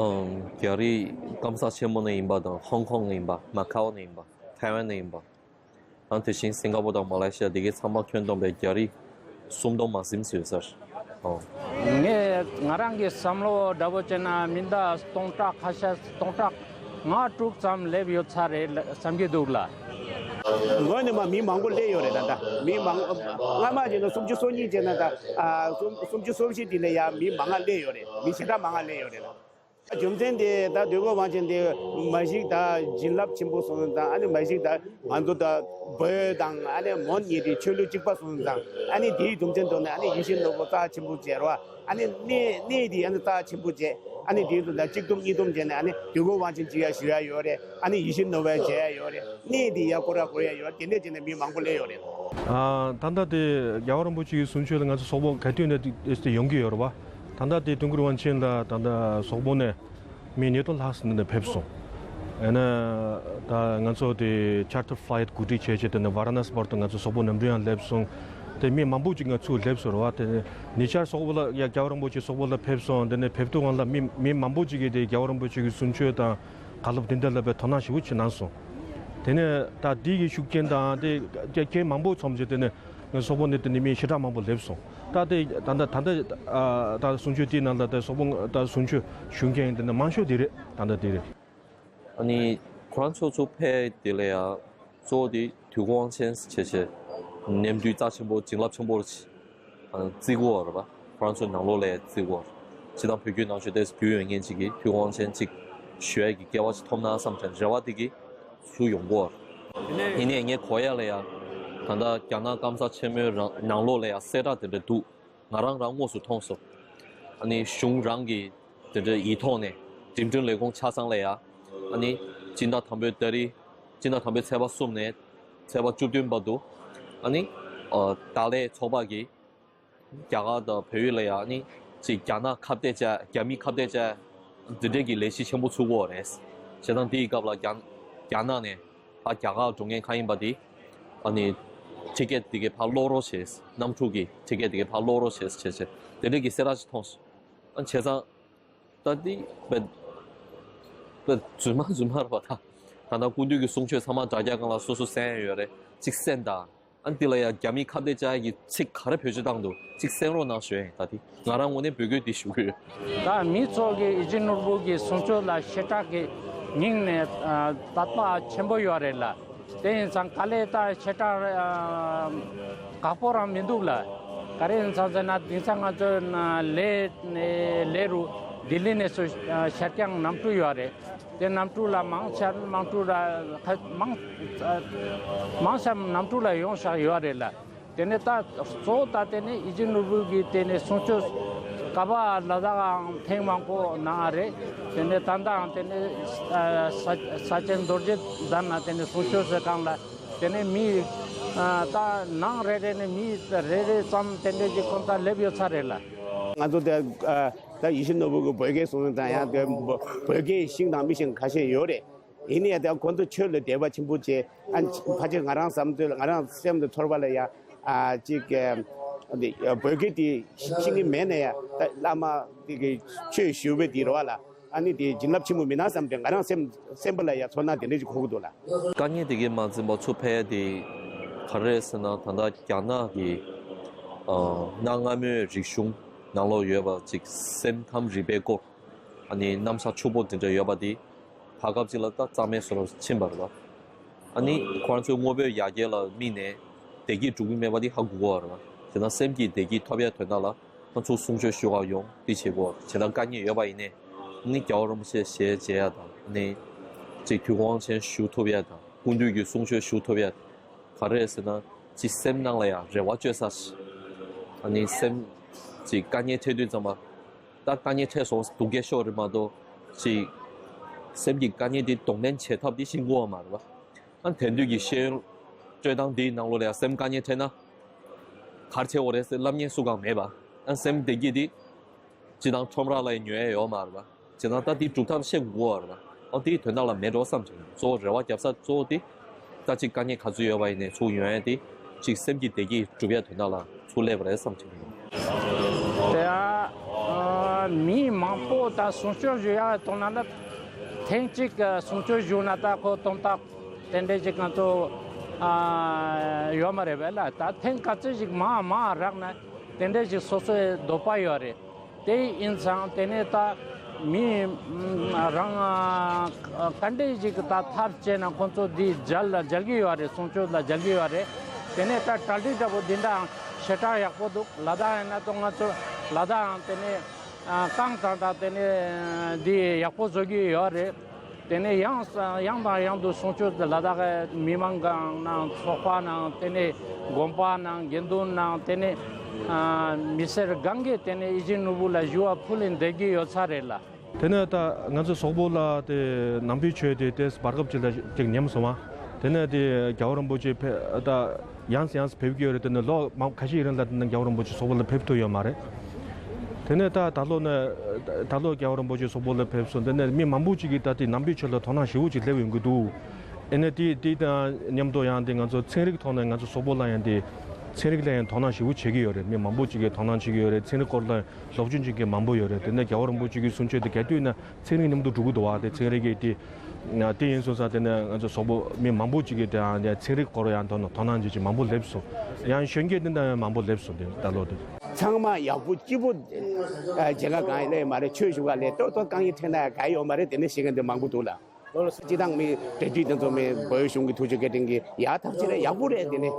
ཨང་། རྒྱ་རིགས་སྐམ་ས་ཆེན་མོ་ནས་ཡིན་པ་དང་། ཧོང་ཀོང་ནས་ཡིན་པ། མ་ཁའོ་ནས་ཡིན་པ། ཐའེ་ཝན་ནས་ཡིན་པ། ཨང་། དེ་བཞིན་སིང་ག་པོར་དང་མ་ལེ་ཤི་ཡ་དེ་གའི་ཚང་མ་ཁྱོན་བསྡོམས་པའི་རྒྱ་རིགས་སུམ་སྟོང་མ་ཟིན་ཙམ་ཡོད་ས་རེད། ཨང་། ངས་ང་རང་གི་བསམ་བློ་འདྲ་པོ་བྱས་ན་མི་འདྲ་སྟོང་ཕྲག་ཁ་ཤས་སྟོང་ཕྲག་ལྔ་དྲུག་ཙམ་སླེབས་ཡོད་ས་རེད་བསམ་གྱི་འདུག་ལ། ངོས་ནས་མ་མི་མང་པོ་སླེབས་ཡོད་རེད། ད་ལྟ་མི་མང་སྔ་མ་བྱས་ན་སུམ་ཅུ་སོ་གཉིས་བྱས་ན་ད་ཨ་སུམ་སུམ་ཅུ་སོ་བཞི་དེ་ལ་ཡང་མི་མང་ང་སླེབས་ཡོད་རེད། མི་ཞེ་དྲག་མང་ང་སླེབས་ཡོད་རེད་ལ། རྒྱུ་མཚན་དེ་ད་དུས་འཁོར་དབང་ཆེན་དེ་མ་གཞི་ད་བྱིན་རླབས་ཆེན་པོ་སོང་དང་། ཨ་ནི་མ་གཞི་ད་ང་ཚོ་ད་བོད་དང་ཨ་ནི་མོན་གཉིས་དེ་ཆོས་ལུགས་གཅིག་པ་སོང་དང་། ཨ་ནི་དེའི་རྒྱུ་མཚན་ཐོག་ནས་ཨ་ནི་ཡིད་བཞིན་ནོར་བུ་རྩ་ཆེན་པོ་མཇལ་བ། ཨ་ནི་གནས་གནས་དེ་ཨ་ནི་རྩ་ཆེན་པོ་བྱས། ཨ་ནི་དེའི་དུས་ལ་གཅིག་བསྡོམས་གཉིས་བསྡོམས་བྱས་ནས་ཨ་ནི་དུས་འཁོར་དབང་ཆེན་ཅིག་ཡ་ཞུ་ཡ་ཡོད་རེད། ཨ་ནི་ཡིད་བཞིན་ནོར་བུ་མཇལ་ཡ་ཡོད་རེད། གནས་དེ་ཡ་སྐོར་ར་སྐོར་ཡ་ཡོད་རེད། དེ་འདྲས་བྱས་ནས་མི་མང་པོ་སླེབས་ཡོད་རེད། ཨ། ད་ལྟ་དེ་རྒྱལ་བ་རིན་པོ་ཆེ་གི་གསུང་ཆོས་ལ་ང་ཚོ་སོག་པོ་ག་དུས་ནས་དེ་ཡོང་གི་ཡོད་རེད་བ། ད་ལྟ་དེ་དུས་འཁོར་དབང་ཆེན་ལ་ད་ལྟ་སོག་པོ་ནས་མི་ཉིས་སྟོང་ལྷག་ཙམ་ནས་ཕེབས་སོང་། ཨ་ནི་ད་ང་ཚོ་དེ་ཆར་ཊར་ཕ་ལའི་ཊི་གོ་སྒྲིག་བྱས་བྱས། དེ་ནས་ཝ་ར་ཎ་སི་བར་དུ་ང་ཚོ་སོག་པོ་གནམ་གྲུ་ཡང་སླེབས་སོང་། དེ་མི་མང་པོ་ཅིག་ང་ཚོ་སླེབས་སོང་རེད་བ། དེ་ནས་ཉེ་ཆར་སོག་པོ་ལ་ཡ་རྒྱལ་བ་རིན་པོ་ཆེ་སོག་པོ་ལ་ཕེབས་སོང་། དེ་ནས་ཕེབས་དུས་སྒང་ལ་མི་མི་མང་པོ་ཅིག་གིས་དེ་རྒྱལ་བ་རིན་པོ་ཆེ་གི་གསུང་ཆོས་དང་། བཀའ་སློབ་དེ་འདྲ་ལ་དཔེ་དོ་སྣང་ཞེ་པོ་ཅིག་གནང་སོང་། དེ་ནས་ད་འདི་གི་ཤུགས་རྐྱེན་དང་དེ་རྐྱེན་མང་པོ་ཚོམས་བྱས། དེ་ནས་ངའི་སོག་པོ་ནས་དེ་ནས་མི་ཞེ་དྲག་མང་པོ་སླེབས་སོང་། ད་དེ་ད་ལྟ་ད་ལྟ་ཨ་ད་གསུང་ཆོས་དེའི་ནང་ལ་ད་སོག་པོ་ད་གསུང་ཆོས་ཞུ་མཁན་དེ་ནས་མང་ཤོས་དེ་རེད། ད་ལྟ་དེ་རེད། ཨ་ནི་ཁོ་རང་ཚོ་ཚོ་ཕེབས་དེ་ལ་ཡ་གཙོ་བོ་དེ་དུས་འཁོར་དབང་ཆེན་བྱས་བྱས། ནམ་དུས་རྩ་ཆེན་པོ་བྱིན་རླབས་ཆེན་པོ་རེད། བརྩི་དགོས་པ་རེད་པ། ཁོ་རང་ཚོའི་ནང་ལོགས་ལ་བརྩི་དགོས་པ་རེད། སྤྱིར་བཏང་བོད་བརྒྱུད་ནང་ཆོས་དེ་རྒྱུས་ཡོད་མཁན་ཅིག་གིས་དུས་འཁོར་དབང་ཆེན་ཅིག་ཞུ་ཡ་གི་སྐལ་བ་ཅིག་ཐོབ་ན་བསམ་བྱས་རེ་བ་དེ་གིས་ཚུར་ཡོང་དགོས་པ་རེད། ཡིན་ནའི་ངས་གོ་ཡ་ལ་ཡ། ད་ལྟ་རྒྱ་ནག་སྐམ་ས་ཆེན་མོའི་རང་ནང་ལོགས་ལ་ཡ་གསལ་བསྒྲགས་དེ་འདྲ་འདུག། ང་རང་རང་དངོས་སུ་མཐོང་སོང་། ཨ་ནི་གཞུང་རང་གི་དེ་འདྲ་ཡིག་ཐོག་ནས་འགྲིམ་འགྲུལ་ལས་ཁུངས་ཆ་ཚང་ལ་ཡ། ཨ་ནི་སྤྱི་ཟླ་དང་པོའི་ཏ་རིག་སྤྱི་ཟླ་དང་པོའི་ཚེས་པ་གསུམ་ནས་ཚེས་པ་བཅུ་བདུན་བར་དུ། ཨ་ནི་ཨ་ཏཱ་ལའི་ཚོགས་པ་གིས་རྒྱ་གར་དང་བལ་ཡུལ་ལ་ཡ། ཨ་ནི་ཅིག་རྒྱ་ནག་ཁ་གཏད་བཅག་རྒྱ་མི་ཁ་གཏད་བཅག་འདི་འདྲས་ཀྱི་ལས་གཞི་ཆེན་པོ་ཚུགས་ཀྱི་ཡོད་རེད། བྱས་ཙང་དེའི་སྐབས་ལ་རྒྱ་རྒྱ་ནག་ནས་ཕར་རྒྱ་གར་འགྲོ་མཁན་གང་ཡིན་པ་དེ། ཨ་ནི་ཊི་ཀེ་ཊི་དེ་གའི་ཕར་སློག་རོགས་བྱས། གནམ་གྲུ་གི་ཊི་ཀེ་ཊི་དེ་གའི་ཕར་སློག་རོགས་བྱས་བྱས་བྱས། དེ་འདྲས་ཀྱི་གསལ་བསྒྲགས་ཅིག་མཐོང་སོང་། ཨ་བྱས་ཙང་ད་འདི་དཔེ་དཔེ་རྫུན་མ་རྫུན་མ་རེད་པ། ད་ད་ལྟ་སྐུ་མདུན་གྱི་གསུང་ཆོས་ཚང་མ་དྲ་རྒྱ་སྒང་ལ་སོ་སོ་གསན་ཡ་ཡོད་རེད། ཅིག་གསན་དང་། ཨ་འདི་ལ་ཡ་རྒྱ་མི་ཁ་གཏད་བཅག་ཡ་གི་ཚིག་ག་རེ་བེད་སྤྱོད་བཏང་འདུག། ཅིག་གསན་རོགས་གནང་ཞུ་ཡ་ཡིན། ད་འདི་ང་རང་ངོས་ནས་འབོད་སྐུལ་འདི་ཞུ་གི་ཡོད། ད་མི་ཚོ་གིས་ཡིད་བཞིན་ནོར་བུ་གི་གསུང་ཆོས་ལ་ཞེ་དྲག་གི་སྙིང་ནས་ཨ་དད་པ་ཆེན་པོ་ཡོད་རེད་ལ། དེ་ཡིན་ཙང་དཀའ་ལས་ད་ཞེ་དྲག་ཨ་ཁག་པོ་རང་མི་འདུག་ལ། ག་རེ་ཡིན་ཙང་ཟེར་ན། དེང་སང་ང་ཚོའི་ལས་ལས་རུ་ལྡི་ལི་ནས་ཚུར་ཨ་ཤར་རྐྱང་གནམ་གྲུ་ཡོད་རེད། དེ་གནམ་གྲུ་ལ་མང་ཆེ་གནམ་གྲུ་ལ་ཁ་མང་ཨ་མང་ཆེ་གནམ་གྲུ་ལ་ཡོང་བཞག་ཡོད་རེད་ལ། དེ་ནས་ད་གཙོ་བོ་ད་དེ་ནས་ཡིད་བཞིན་ནོར་བུ་གི་དེ་ནས་གསུང་ཆོས་ ཀ་བ་ལ་དྭགས་ཨང་ཐེངས་མང་པོ་གནང་ཨ་རེད། དེ་ནས་ད་ལྟའང་དེ་ནས་ས་ས་ཆེན་རྡོ་རྗེ་གདན་ན་དེ་ནས་གསུང་ཆོས་ཟེར་གང་ལ་དེ་ནས་མི་ད་ནང་རེ་རེ་ནས་མི་རེ་རེ་ཙམ་དེ་འདྲས་ཀྱི་ཁོང་ད་སླེབས་ཡོད་ཚར་རེད་ལ། ང་ཚོ་དེ་ད་ཡིད་བཞིན་ནོར་བུ་གི་བོད་སྐད་གསུང་དང་ཡང་དེ་བོད་སྐད་ཤེས་དང་མི་ཤེས་ཁ་ཤས་ཡོད་རེད། ཡིན་ནའི་ད་ཁོང་ཚོ་ཆོས་ལ་དད་པ་ཆེན་པོ་བྱས། ཨ་ཕལ་ཆེར་ང་རང་བསམ་ཚོད་ལ་ང་རང་སེམས་ལ་ཚོར་བ་ལ་ཡ་ཨ་ཅིག་བོད་སྐད་དེ་ཤེས་ཀྱི་མེད་ནའི་ད་བླ་མ་དེ་གི་ཆོས་ཞུ་བའི་དེ་རེད་བ་ལ། ཨ་ནི་དེ་བྱིན་རླབས་ཆེན་པོ་མིན་ན་བསམ་སྟེ་ང་རང་སེམས་སེམས་པ་ལ་ཡ་ཚོར་སྣང་དེ་འདྲ་ཅིག་འཁོར་གྱི་འདུག་ལ། དཀའ་ངལ་དེ་གས་མ་འཛེམས་པ་ཚུར་ཕེབས་ཡ་དེ་ག་རེ་རེད་ཟེར་ན། ད་ལྟ་རྒྱ་ནག་གི་ཨ་གནའ་སྔ་མོའི་རིག་གཞུང་ནང་ལོགས་ཡོད་པ་ཅིག་སེམས་ཁམས་རིག་པའི་སྐོར། ཨ་ནི་རྣམ་གཞག་ཕྱུག་པོ་དེ་འདྲ་ཡོད་པ་དེ་བར་སྐབས་ཅིག་ལ་ད་རྩ་མེད་བཟོ་འདྲ་ཕྱིན་པ་རེད་པ། ཨ་ནི་ཁོ་རང་ཚོའི་དངོས་པོའི་ཡར་རྒྱས་ལ་དམིགས་ནས་བདེ་སྐྱིད་སྒྲུབ་ཀྱི་མེད་པ་དེ་ཧ་གོ་གི་ཡོད་རེད་པ། དེ་ན་སེམས་ཀྱི་བདེ་སྐྱིད་ཐོབ་ཡ་དོན་དག་ལ་ཁོ་ཚོ་གསུང་ཆོས་ཞུ་ག་ཡོང་དེ་བྱེད་དགོས་རེད། བྱས་ཙང་དཀའ་ངལ་ཡོད་པ་ཡིན་ནའི་ཨ་ནི་རྒྱལ་བ་རིན་པོ་ཆེ་ཞལ་མཇལ་ཡ་དང་། ཨ་ནི་ཅིག་དུས་དབང་ཆེན་ཞུ་ཐུབ་ཡ་དང་། སྐུ་མདུན་གྱི་གསུང་ཆོས་ཞུ་ཐུབ་ཡ་དང་། ག་རེ་ཟེར་ན་ཅིག་སེམས་ནང་ལ་ཡང་རེ་བ་བཅོལ་ས་ཞིག་ཨ་ནི་སེམས་ཅིག་དཀའ་ངལ་འཕྲད་དུས་ཙམ་པ། ད་དཀའ་ངལ་འཕྲད་སོང་སྡུག་སྐད་ཤོར་རེད་མ་གཏོགས་ཅིག་སེམས་ཀྱི་དཀའ་ངལ་དེ་གདོང་ལེན་བྱེད་ཐབས་དེ་ཤེས་ཀྱི་ཡོད་མ་རེད་པ། ཨ་དེང་དུས་ཀྱི་ཤེས་ཡོན་སྤྲོད་སྟངས་འདིའི་ནང་ལོགས་ལ་ཡང་སེམས་དཀའ་ངལ་འཕྲད་ན་ག་རེ་བྱེད་དགོས་རེད་ཟེར་ལབ་མཁན་སུ་གང་མེད་པ། ཨ་སེམས་བདེ་སྐྱིད་དེ་སྤྱིར་བཏང་ཁྲོམ་ར་ལ་ཡང་ཉོ་ཡ་ཡོད་མ་རེད་པ། བྱས་ཙང་ད་དེ་སྒྲུབ་ཐབས་ཤེས་དགོས་པ་རེད་པ། ཨ་དེའི་དོན་དག་ལ་མེད་འགྲོ་བསམ་བྱུང་། གཙོ་བོ་རེ་བ་རྒྱབ་ས་གཙོ་བོ་དེ་ད་ཅིག་དཀའ་ངལ་ག་ཚོད་ཡོད་པ་ཡིན་ནའི་ཚུར་ཡོང་ཡ་དེ་ཅིག་སེམས་ཀྱི་བདེ་སྐྱིད་སྒྲུབ་ཡ་དོན་དག་ལ་ཚུར་སླེབས་པ་རེད་བསམ་བྱུང་། དེ་ཨ་མི་མང་པོ་ད་གསུང་ཆོས་ཞུ་ཡ་གཏོང་ན་ལ་ཐེངས་གཅིག་གསུང་ཆོས་ཞུ་ན་ད་ཁོ་དོན་དག་དེ་འདྲས་ཅིག་ང་ཚོ་ཨ་ཡོད་མ་རེད་པས་ལ། ད་ཐེངས་ག་ཚོད་ཅིག་མང་མང་རག་ན་དེ་འདྲས་ཅིག་སོ་སོའི་འདོད་པ་ཡོད་རེད། དེ་ཡིན་ཙང་དེ་ནས་ད་མི་རང་ག་འདྲས་ཅིག་ད་ཐབས་བྱས་ན་ཁོང་ཚོ་འདི་མཇལ་ལ་མཇལ་གྱི་ཡོད་རེད། གསུང་ཆོས་ལ་མཇལ་གྱི་ཡོད་རེད། དེ་ནས་ད་གྲ་སྒྲིག་འདྲ་པོ་འདི་འདྲའང་ཞེ་དྲག་ཡག་པོ་འདུག། ལ་དྭགས་ཡིན་ན་ད་ང་ཚོ་ལ་དྭགས་དེ་ནས་རྐང་ཐང་དང་དེ་ནས་འདི་ཡག་པོ་བཟོ་གི་ཡོད་རེད། དེ་ནས་ཡང་ས་ཡང་དང་ཡང་དུ་གསུང་ཆོས་དེ་ལ་དྭགས་མི་མང་གང་ནང་ཚོགས་པ་ནང་དེ་ནས་དགོན་པ་ནང་དགེ་འདུན་ནང་དེ་ནས་ཨ་མི་སེར་གང་གིས་དེ་ནས་ཡིད་བཞིན་ནོར་བུ་ལ་ཞུ་བ་ཕུལ་ནས་བསྡད་ཀྱི་ཡོད་ས་རེད་ལ། དེ་ནས་ད་ང་ཚོ་སོག་པོ་ལ་དེ་ནམ་འབུལ་མཆོད་དེ་དེ་བར་སྐབས་ཅིག་ལ་ཅིག་ཉམས་སོང་བ། དེ་ནས་དེ་རྒྱལ་བ་རིན་པོ་ཆེ་ཕེ་ད། ཡང་སེ་ཡང་སེ་ཕེབས་ཀྱི་ཡོད་རེད། དེ་ནས་ལོ་མང་ཁ་ཤས་ཡིན་རིང་ལ་དེ་ནས་རྒྱལ་བ་རིན་པོ་ཆེ་སོག་པོ་ལ་ཕེབས་ཐུབ་ཡོད་མ་རེད། དེ་ནས་ད་ད་ལོ་ནས་ད་ལོ་རྒྱལ་བ་རིན་པོ་ཆེ་སོག་པོ་ལ་ཕེབས་སོང་། དེ་ནས་མི་མང་པོ་ཅིག་གིས་ད་དེ་ནམ་འབུལ་མཆོད་ལ་དོ་སྣང་ཞེ་པོ་ཅིག་སླེབས་ཡོང་གི་འདུག། ཨེ་ནས་དེ་དེ་དང་མཉམ་དུ་ཡང་དེ་ང་ཚོ་ཚན་རིག་ཐོག་ནས་ང་ཚོ་སོག་པོ་ལ་ཡང་དེ་ཚན་རིག་ལ་ཡང་དོ་སྣང་ཞེ་པོ་བྱེད་ཀྱི་ཡོད་རེད། མི་མང་པོ་ཅིག་གིས་དོ་སྣང་བྱེད་ཀྱི་ཡོད་རེད། ཚན་རིག་སྐོར་ལ་སློབ་སྦྱོང་བྱེད་མཁན་མང་པོ་ཡོད་རེད། དེ་ནས་རྒྱལ་བ་རིན་པོ་ཆེ་གི་གསུང་ཆོས་དེ་ག་དུས་ན་ཚན་རིག་མཉམ་དུ་འགྲོ་གི་འདུག་བ། དེ་ཚན་རིག་གི་དེ་དེ་ཡིན་སོང་ཙང་དེ་ནས་ང་ཚོ་སོག་པོ་མི་མང་པོ་ཅིག་གིས་དེ་ཚན་རིག་སྐོར་ཡང་དོ་སྣང་དོ་སྣང་བྱེད་ཀྱི་མང་པོ་སླེབས་སོང་། ཡང་གཞོན་སྐྱེས་དེ་འདྲ་ཡང་མང་པོ་སླེབས་སོང་། དེ་ད་ལོ་དེ། ཚང་མ་ཡག་པོ་སྐྱིད་པོ་ཨ་མཇལ་ཁ་གང་ཡང་སླེབས་མ་རེད། ཆོས་ཞུ་ག་སླེབས་ཏོག་ཏོག་དཀའ་ངལ་འཕྲད་ན་ཡང་ག་ཡོད་མ་རེད། དེ་འདྲ་བཤད་མཁན་དེ་མང་པོ་འདུག་ལ། ལོ་ལ་སྤྱི་བཏང་མི་འབྲེལ་མཐུད་དེ་ཚོ་མི་བོད་གཞུང་གི་ཐུགས་རྗེ་བཀའ་དྲིན་གྱིས་ཡག་ཐག་ཆོད་རེད། ཡག་པོ་རེད། དེ་ནས་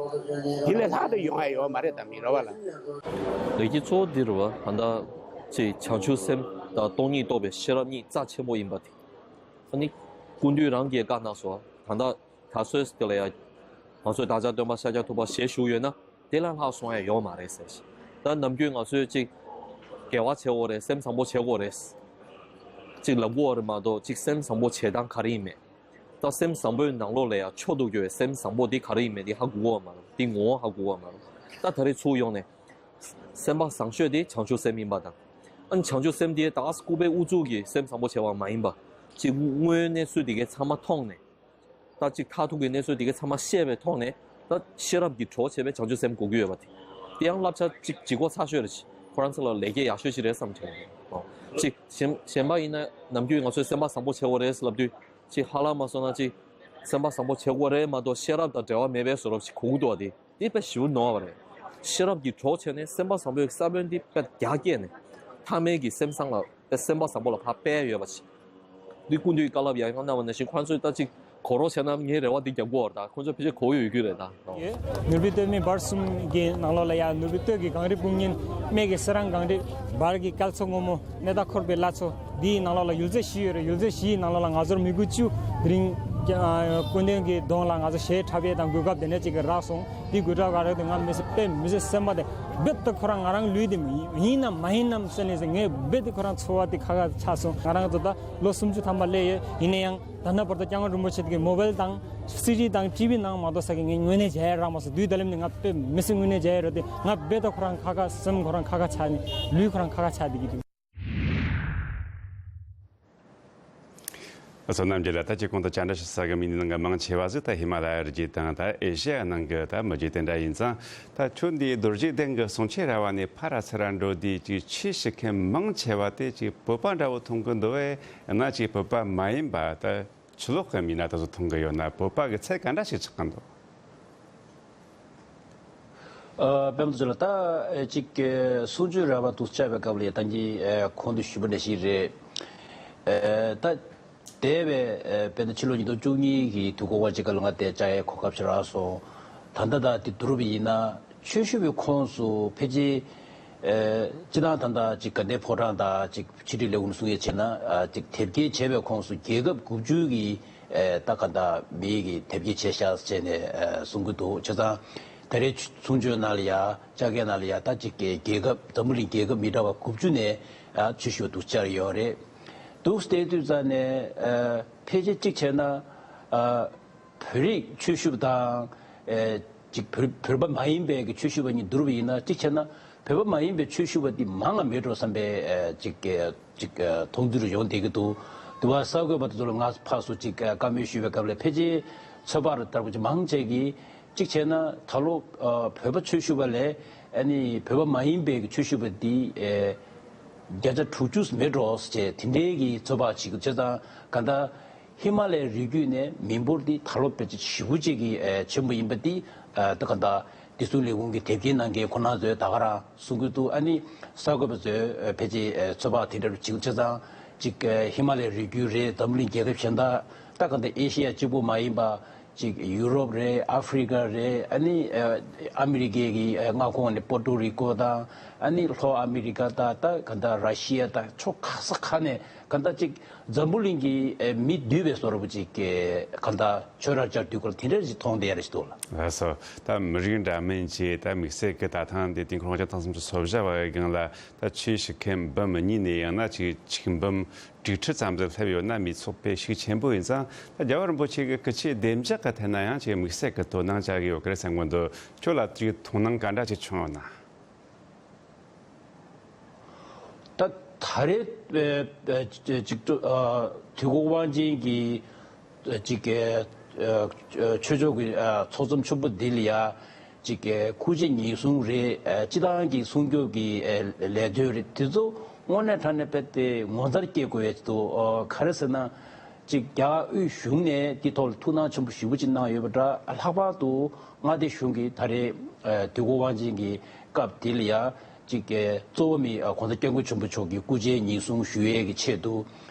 དེ་ལས་ལྷག་ཏུ་ཡོང་ཡ་ཡོད་མ་རེད། ད་མི་རོ་བ་ལ། ལས་ཀྱི་གཙོ་བོ་འདི་རུ་བ་ད་ལྟ་ཅེས་བྱང་ཆུབ་སེམས་དང་སྟོང་ཉིད་རྟོགས་པའི་ཤེས་རབ་གཉིས་རྩ་ཆེན་པོ་ཡིན་པ་དེ། ཨ་ནི་སྐུ་མདུན་རང་གིས་བཀའ་གནང་སོང་། ད་ལྟ་ད་གཟོད་དེ་ལ་ཡ་ང་ཚོས་བདག་ཅག་སྟོན་པ་ཤཱཀྱ་ཐུབ་པ་ཞལ་བཞུགས་ཡོད་ན་དེ་ལས་ལྷག་སོང་ཡ་ཡོད་མ་རེད་ཟེར་ཞིང་། ད་ནམ་རྒྱུན་ང་ཚོས་ཅིག་དགེ་བ་བྱེད་དགོས་རེད། སེམས་བཟང་པོ་བྱེད་དགོས་རེད་ཅིག་ལབ་དགོས་རེད་མ་གཏོགས། ཅིག་སེམས་བཟང་པོ་བྱེད་སྟངས་ག་རེ་ཡིན་མེད། ད་སེམས་བཟང་པོའི་ནང་ལོགས་ལ་ཡང་མཆོག་ཏུ་གྱུར་པའི་སེམས་བཟང་པོ་འདི་ག་རེ་ཡིན་མིན་འདི་ཧ་གོ་གི་ཡོད་མ་རེད། འདི་ངོ་བོ་ཧ་གོ་གི་ཡོད་མ་རེད། ད་ད་རེས་ཚུར་ཡོང་ནས་སེམས་པ་བཟང་ཤོས་དེ་བྱང་ཆུབ་སེམས་ཡིན་པ་དང་། ཨ་ནི་བྱང་ཆུབ་སེམས་དེ་ད་ལྐུགས་པའི་ཨུ་ཚུགས་ཀྱི་སེམས་བཟང་པོ་བྱེད་པ་མ་ཡིན་པ། ཅིག་དངོས་ཡོད་གནས་ཚུལ་དེ་གའི་ཚང་མ་མཐོང་ནས། ད་ཅིག་མཐར་ཐུག་གི་གནས་ཚུལ་དེ་གའི་ཚང་མ་ཤེས་པའི་ཐོག་ནས་ད་ཤེས་རབ་ཀྱི་གྲོགས་བྱས་པའི་བྱང་ཆུབ་སེམས་དགོས་ཀྱི་ཡོད་པ་དེ། དེ་ཡང་བསླབ་བྱ་ཅིག་ལྗིད་ཁོག་ཚ་ཤོས་རེད། ཁོ་རང་ཚོ་ལ་ལེགས་སྐྱེས་ཡག་ཤོས་ཤིག་རེད་བསམ་བྱུང་། ཅིག་གཞན་གཞན་པ་ཡིན་ན་ནམ་རྒྱུན་ང་ཚོས་སེམས་པ་བཟང་པོ་བྱེད་དགོས་རེད་ལབ་དུས། ཅིག་ཧ་ལམ་མ་སོང་ན་ཅིག་སེམས་པ་བཟང་པོ་བྱེད་དགོས་རེད་མ་གཏོགས་ཤེས་རབ་དང་འབྲེལ་བ་མེད་པའི་བཟོ་འདྲ་ཞིག་གོ་གི་འདུག་བ། དེ་དེ་དཔེ་ཞེ་པོ་ནོར་བ་རེད། ཤེས་རབ་ཀྱི་གྲོགས་བྱས་ནས་སེམས་པ་བཟང་པོའི་ས་བོན་འདི་དཔེ་རྒྱ་བསྐྱེད་ནས་ཐ་མལ་གྱི་སེམས་བཟང་ལ་དཔེ་སེམས་པ་བཟང་པོ་ལ་ཕར་སྤེལ་ཡོད་པ་ཞིག་འདི་སྐུ་མདུན་གྱི་བཀའ་སློབ་ཡང་ཡང་གནང་བ་ནང་བཞིན་ཁོ་རང་ཚོས་ད་ཅིག་གོ་རོགས་བྱས་ན་ངའི་རེ་བ་འདི་རྒྱབ་དགོས་བ་རེད། ད་ཁོ་ཚོ་ཕལ་ཆེར་གོ་ཡོད་རྒྱུ་རེད་ད། ཡོད། ནོར་བུའི་སྟོད་སྨད་བར་གསུམ་གྱི་ནང་ལོགས་ལ་ཡ། ནོར་བུའི་སྟོད་ཀྱི་གངས་རི་སྤུངས་རྙིང་། སྨད་ཀྱི་གསེར་རང་གངས་རི། བར་གྱི་སྐལ་ཚོགས་སྔོན་མོ། གནས་བདག་འཁོར་བའི་བླ་མཚོ། འདིའི་ནང་ལོགས་ལ་ཡུལ་ཚོ་བཞི་ཡོད་རེད། ཡུལ་ཚོ་བཞིའི་ནང་ལོགས་ལ་ང་ཚོར་མི་དགུ་བཅུ་དེ་རིང་ ཀྱ- ཨ། སྐུ་མདུན་གྱི་གདོང་ལ་ང་ཚོ་གཞས་འཁྲབ་ཡས་དང་གོ་སྐབས་དེ་འདྲ་ཅིག་གི་རག་སོང་། དེ་གོ་སྐབས་ག་རེ་དེ་ང་མི་སེ་དཔེ་མི་སེམས་པ་དེ་རྦད་དེ་ཁོ་རང་ང་རང་ལུས་དེ་མི་ཡིན་ཡིན་ནམ་མ་ཡིན་ནམ་ཟེར་ནས་ཟེར། ངས་རྦད་དེ་ཁོ་རང་ཚོར་བ་དེ་ཁ་ཁ་ཆགས་སོང་། ང་རང་ཚོ་ད་ལོ་སུམ་ཅུ་ཐམ་པ་སླེབས་ཡོད། ཡིན་ན་ཡང་ད་ལྟ་བར་དུ་སྐྱབས་མགོན་རིན་པོ་ཆེ་གི་མོ་བལ་དང་སི་ཌི་དང་ཊི་ཝི་ནང་མ་གཏོགས་ས་གི་ངས་དངོས་གནས་མཇལ་ཡས་རག་མ་སོང་། དུས་ད་ལམ་ནས་ང་དཔེ་མི་སེམས་དངོས་གནས་མཇལ་ཡས་རོགས་དེ་ང་རྦད་དེ་ཁོ་རང་ཁ་ཁ་སེམས་ཁོ་རང་ཁ་ཁ་ཆགས་ནས་ལུས་ཁོ་རང་ཁ་ཁ་ཆགས་བསྡད་ཀྱི་འདུག། བསོད་ནམས་རྒྱལ་ལགས། ད་ཅིག་གོང་དུ་བཅར་འདྲི་ཞུ་ས་གི་མི་སྣའི་ནང་གི་མང་ཆེ་བ་ཟིག་ད་ཧི་མ་ལ་ཡ་རི་རྒྱུད་དང་ད་ཨེ་ཤེ་ཡ་ནང་གི་ད་མི་རྒྱུད་དེ་འདྲ་ཡིན་ཙང་། ད་ཁྱོད་འདི་རྡོ་རྗེ་གདན་གི་གསུང་ཆོས་ར་བ་ནས་ཕར་ར་ཚུར་ར་འགྲོ་དུས་ཅིག་ཆོས་ཞུ་མཁན་མང་ཆེ་བ་དེ་ཅིག་བོད་པ་འདྲ་བོ་མཐོང་གི་འདུག་གས། ཡང་ན་ཅིག་བོད་པ་མ་ཡིན་པ་ད་ཕྱི་ལོགས་གི་མི་སྣ་དེ་ཚོ་མཐོང་གི་ཡོད་ན། བོད་པ་གི་ཚད་ག་འདྲ་ཞིག་ཆགས་ཀྱི་འདུག། ཨ། པདྨ་ཚེ་རིང་ལགས། ད་ཅིག་གསུང་ཆོས་ར་བ་དུ་བཅར་བའི་སྐབས་ལ་ད་གིན་གོང་དུ་ཞུས་པ་འདྲ་ཞིག་རེད། ཨ། ད་འདས་པའི་དཔེར་ན་ཕྱི་ལོ་ཉིས་སྟོང་བཅུ་གཉིས་ཀྱི་དུས་འཁོར་དབང་ཆེན་སྐབས་ལ་ང་དེ་བཅར་ཡའི་གོ་སྐབས་ཤིག་རག་སོང་། ད་ལྟ་ད་དེ་བསྡུར་བ་ཡིན་ན་ཆོས་ཞུ་བའི་ཁོངས་སུ་ཕལ་ཆེར། ཨ། སྤྱིར་བཏང་ད་ལྟ་ཅིག་དགའ་ལྡན་ཕོ་བྲང་དང་ཅིག་ཕྱི་དྲིལ་ལས་ཁུངས་ནས་གསུང་ཡས་བྱས་ན། ཨ། ཅིག་དེབ་སྐྱེལ་བྱས་པའི་ཁོངས་སུ་རྒྱལ་ཁབ་དགུ་བཅུ་གི་ཨ། ད་ག་ད་མི་གི་དེབ་སྐྱེལ་བྱས་ཤག་ཟེར་ནས་ཨ། གསུང་གི་འདུག། བྱས་ཙང་ད་རེས་གསུང་ཆོས་ནང་ལ་ཡ་བཅར་མཁན་ནང་ལ་ཡ་ད་ཅིག་གི་རྒྱལ་ཁབ་འཛམ་བུ་གླིང་རྒྱལ་ཁབ་མི་འདྲ་བ་དགུ་བཅུ་ནས་ཨ། ཆོས་ཞུ་བ་དུ་བཅར་ཡོད་རེད། འདུག་སེ་བལྟས་དུས་ཙང་ནས་ཨ། ཕལ་ཆེར་གཅིག་བྱས་ན་ཨ། བོད་རིགས་ཆོས་ཞུ་བ་དང་། ཨེ། ཅིག་བོད་བོད་པ་མ་ཡིན་པའི་གི་ཆོས་ཞུ་བ་གཉིས་བསྡུར་བ་ཡིན་ན། གཅིག་བྱས་ན་བོད་པ་མ་ཡིན་པའི་ཆོས་ཞུ་བ་འདི་མང་ང་མེད་འགྲོ་བསམ་པའི་ཨེ། ཅིག་ཨེ། ཅིག་ཨེ། མཐོང་ཚུལ་ཡོང་བསྡད་ཀྱི་འདུག། དེ་བ་གསར་འགོད་པ་དེ་ཚོ་ལ་ང་ཕར་ཚུར་ཅིག་ཨེ། བཀའ་མོལ་ཞུས་པའི་སྐབས་ལ་ཕལ་ཆེར་ཚོད་དཔག་ལྟ་བུ་ཅིག་མང་ཆེ་གིས། གཅིག་བྱས་ན་ད་ལོ་ཨ། བོད་པ་ཆོས་ཞུ་བ་ལས་ཨ་ནི་བོད་པ་མ་ཡིན་པའི་གི་ཆོས་ཞུ་བ་འདི་ཨེ། བརྒྱ་ཆ་དྲུག་ཅུ་མེད་འགྲོ་ཟེར་དེ་འདྲའི་གི་ཚོད་དཔག་བྱེད་ཀྱི། བྱས་ཙང་ག་ད། ཧི་མ་ལའི་རི་རྒྱུད་ནས་མི་འབོར་འདི་ད་ལོ་ཕལ་ཆེར་ཞེ་པོ་ཅིག་གི་ཨེ། ཆེན་པོ་ཡིན་པ་འདི་ཨ། ད་ག་ད་བདེ་སྲུང་ལས་ཁུངས་ཀྱི་དེབ་སྐྱེལ་གནང་མཁན་ཁོ་རང་ཚོས་ད་ག་རང་གསུང་གི་འདུག། ཨ་ནི་གསར་འགོད་པ་ཚོས་ཨེ། ཕལ་ཆེར་ཨེ། ཚོད་དཔག་དེ་འདྲ་བྱེད་ཀྱི། བྱས་ཙང་ཅིག་ཨེ། ཧི་མ་ལའི་རི་རྒྱུད་རེད། འཛམ་གླིང་རྒྱལ་ཁབ་གཞན་དག། ད་ག་ད་ཨེ་ཤེ་ཡ་གཅིག་པུ་མ་ཡིན་པ། ཅིག་ཡུ་རོབ་རེད། ཨ་ཧྥི་རི་ཀ་རེད། ཨ་ནི་ཨ། ཨ་མི་རི་ཀའི་གི་ཨ། མངའ་ཁོངས་ནས་པོར་ཏོ་རི་ཀོ་དང་། ཨ་ནི་ལྷོ་ཨ་མི་རི་ཀ་དང་། ད་ག་ད་ར་ཤི་ཡ་དང་། ཕྱོགས་ག་ས་ག་ནས་ག་ད་ཅིག་འཛམ་བུ་གླིང་གི་ཨ། མི་འདུས་པའི་བཟོ་འདྲ་པོ་ཅིག་གི་ག་ད་ཆོས་རར་བཅར་དུས་སྐོར་དེ་འདྲ་ཞིག་མཐོང་བསྡད་ཡ་རེད་ཞིག་འདུག་ལགས། ལགས་སོ། ད་མི་རིགས་འདྲ་མིན་གྱི་ད་དམིགས་བསལ་གྱི་ད་ཐེངས་འདི་དུས་འཁོར་དབང་ཆེན་ཐེངས་སུམ་ཅུ་སོ་བཞི་བ་གི་སྒང་ལ། ད་ཆོས་ཞུ་མཁན་འབུམ་གཉིས་ནས་ཡང་ན་ཅིག་ཆིག་འབུམ་དྲུག་ཁྲི་ཙམ་ཟིག་སླེབས་ཡོད་ན་མི་ཚོགས་དཔེ་ཤུགས་ཆེན་པོ་ཡིན་ཙང་། ད་རྒྱལ་བ་རིན་པོ་ཆེ་གི་སྐུ་ཚེའི་བདེ་འཇགས་ཀྱི་ཐད་ན་ཡང་ཅིག་དམིགས་བསལ་གྱི་དོ་སྣང་བྱ་གི་ཡོད་ཀྱི་རེད་བསམ་གི་འདུག། ཁྱོད་ལ་ཅིག་མཐོང་སྣང་ག་འདྲ་ཅིག་བྱུང་ཡོད་ན། ད་ད་རེས་ཨེ། ཨེ། ཅིག་ཨ། དུས་འཁོར་དབང་ཆེན་གྱི་ཅིག་གི་ཨ། ཆོས་ཕྱོགས་ཀྱི་ཨ། ཚོགས་འཛོམས་ཆེན་པོ་འདི་ལ་ཡ། ཅིག་གི་སྐུ་ཚེ་ཉེན་སྲུང་རེད། ཨ། སྤྱི་བཏང་གི་སྲུང་སྐྱོབ་ཀྱི་ཨ། ལས་དོན་རེད། དེ་ཚོ་དངོས་གནས་དྲང་གནས་དཔེ་དེ་ངོ་མཚར་སྐྱེ་དགོས་ཡ་ཅིག་འདུག། ཨ། ག་རེ་ཟེར་ན། ཅིག་རྒྱ་གར་དབུས་གཞུང་ནས་འདི་ཐོག་ལ་ཐུགས་སྣང་ཆེན་པོ་ཞེ་པོ་ཅིག་གནང་ཡོད་པ་འདྲ། ལྷག་པར་དུ་མངའ་སྡེ་གཞུང་གིས་ད་རེས་ཨ། དུས་འཁོར་དབང་ཆེན་གྱི་སྐབས་དེ་ལ་ཡ། ཅིག་གི་གཙོ་བོ་མི་ཨ། ༸གོང་ས་༸སྐྱབས་མགོན་ཆེན་པོ་མཆོག་གི་སྐུ་ཚེ་ཉེན་སྲུང་ཞུ་ཡས་ཀྱི་ཆེད་དུ།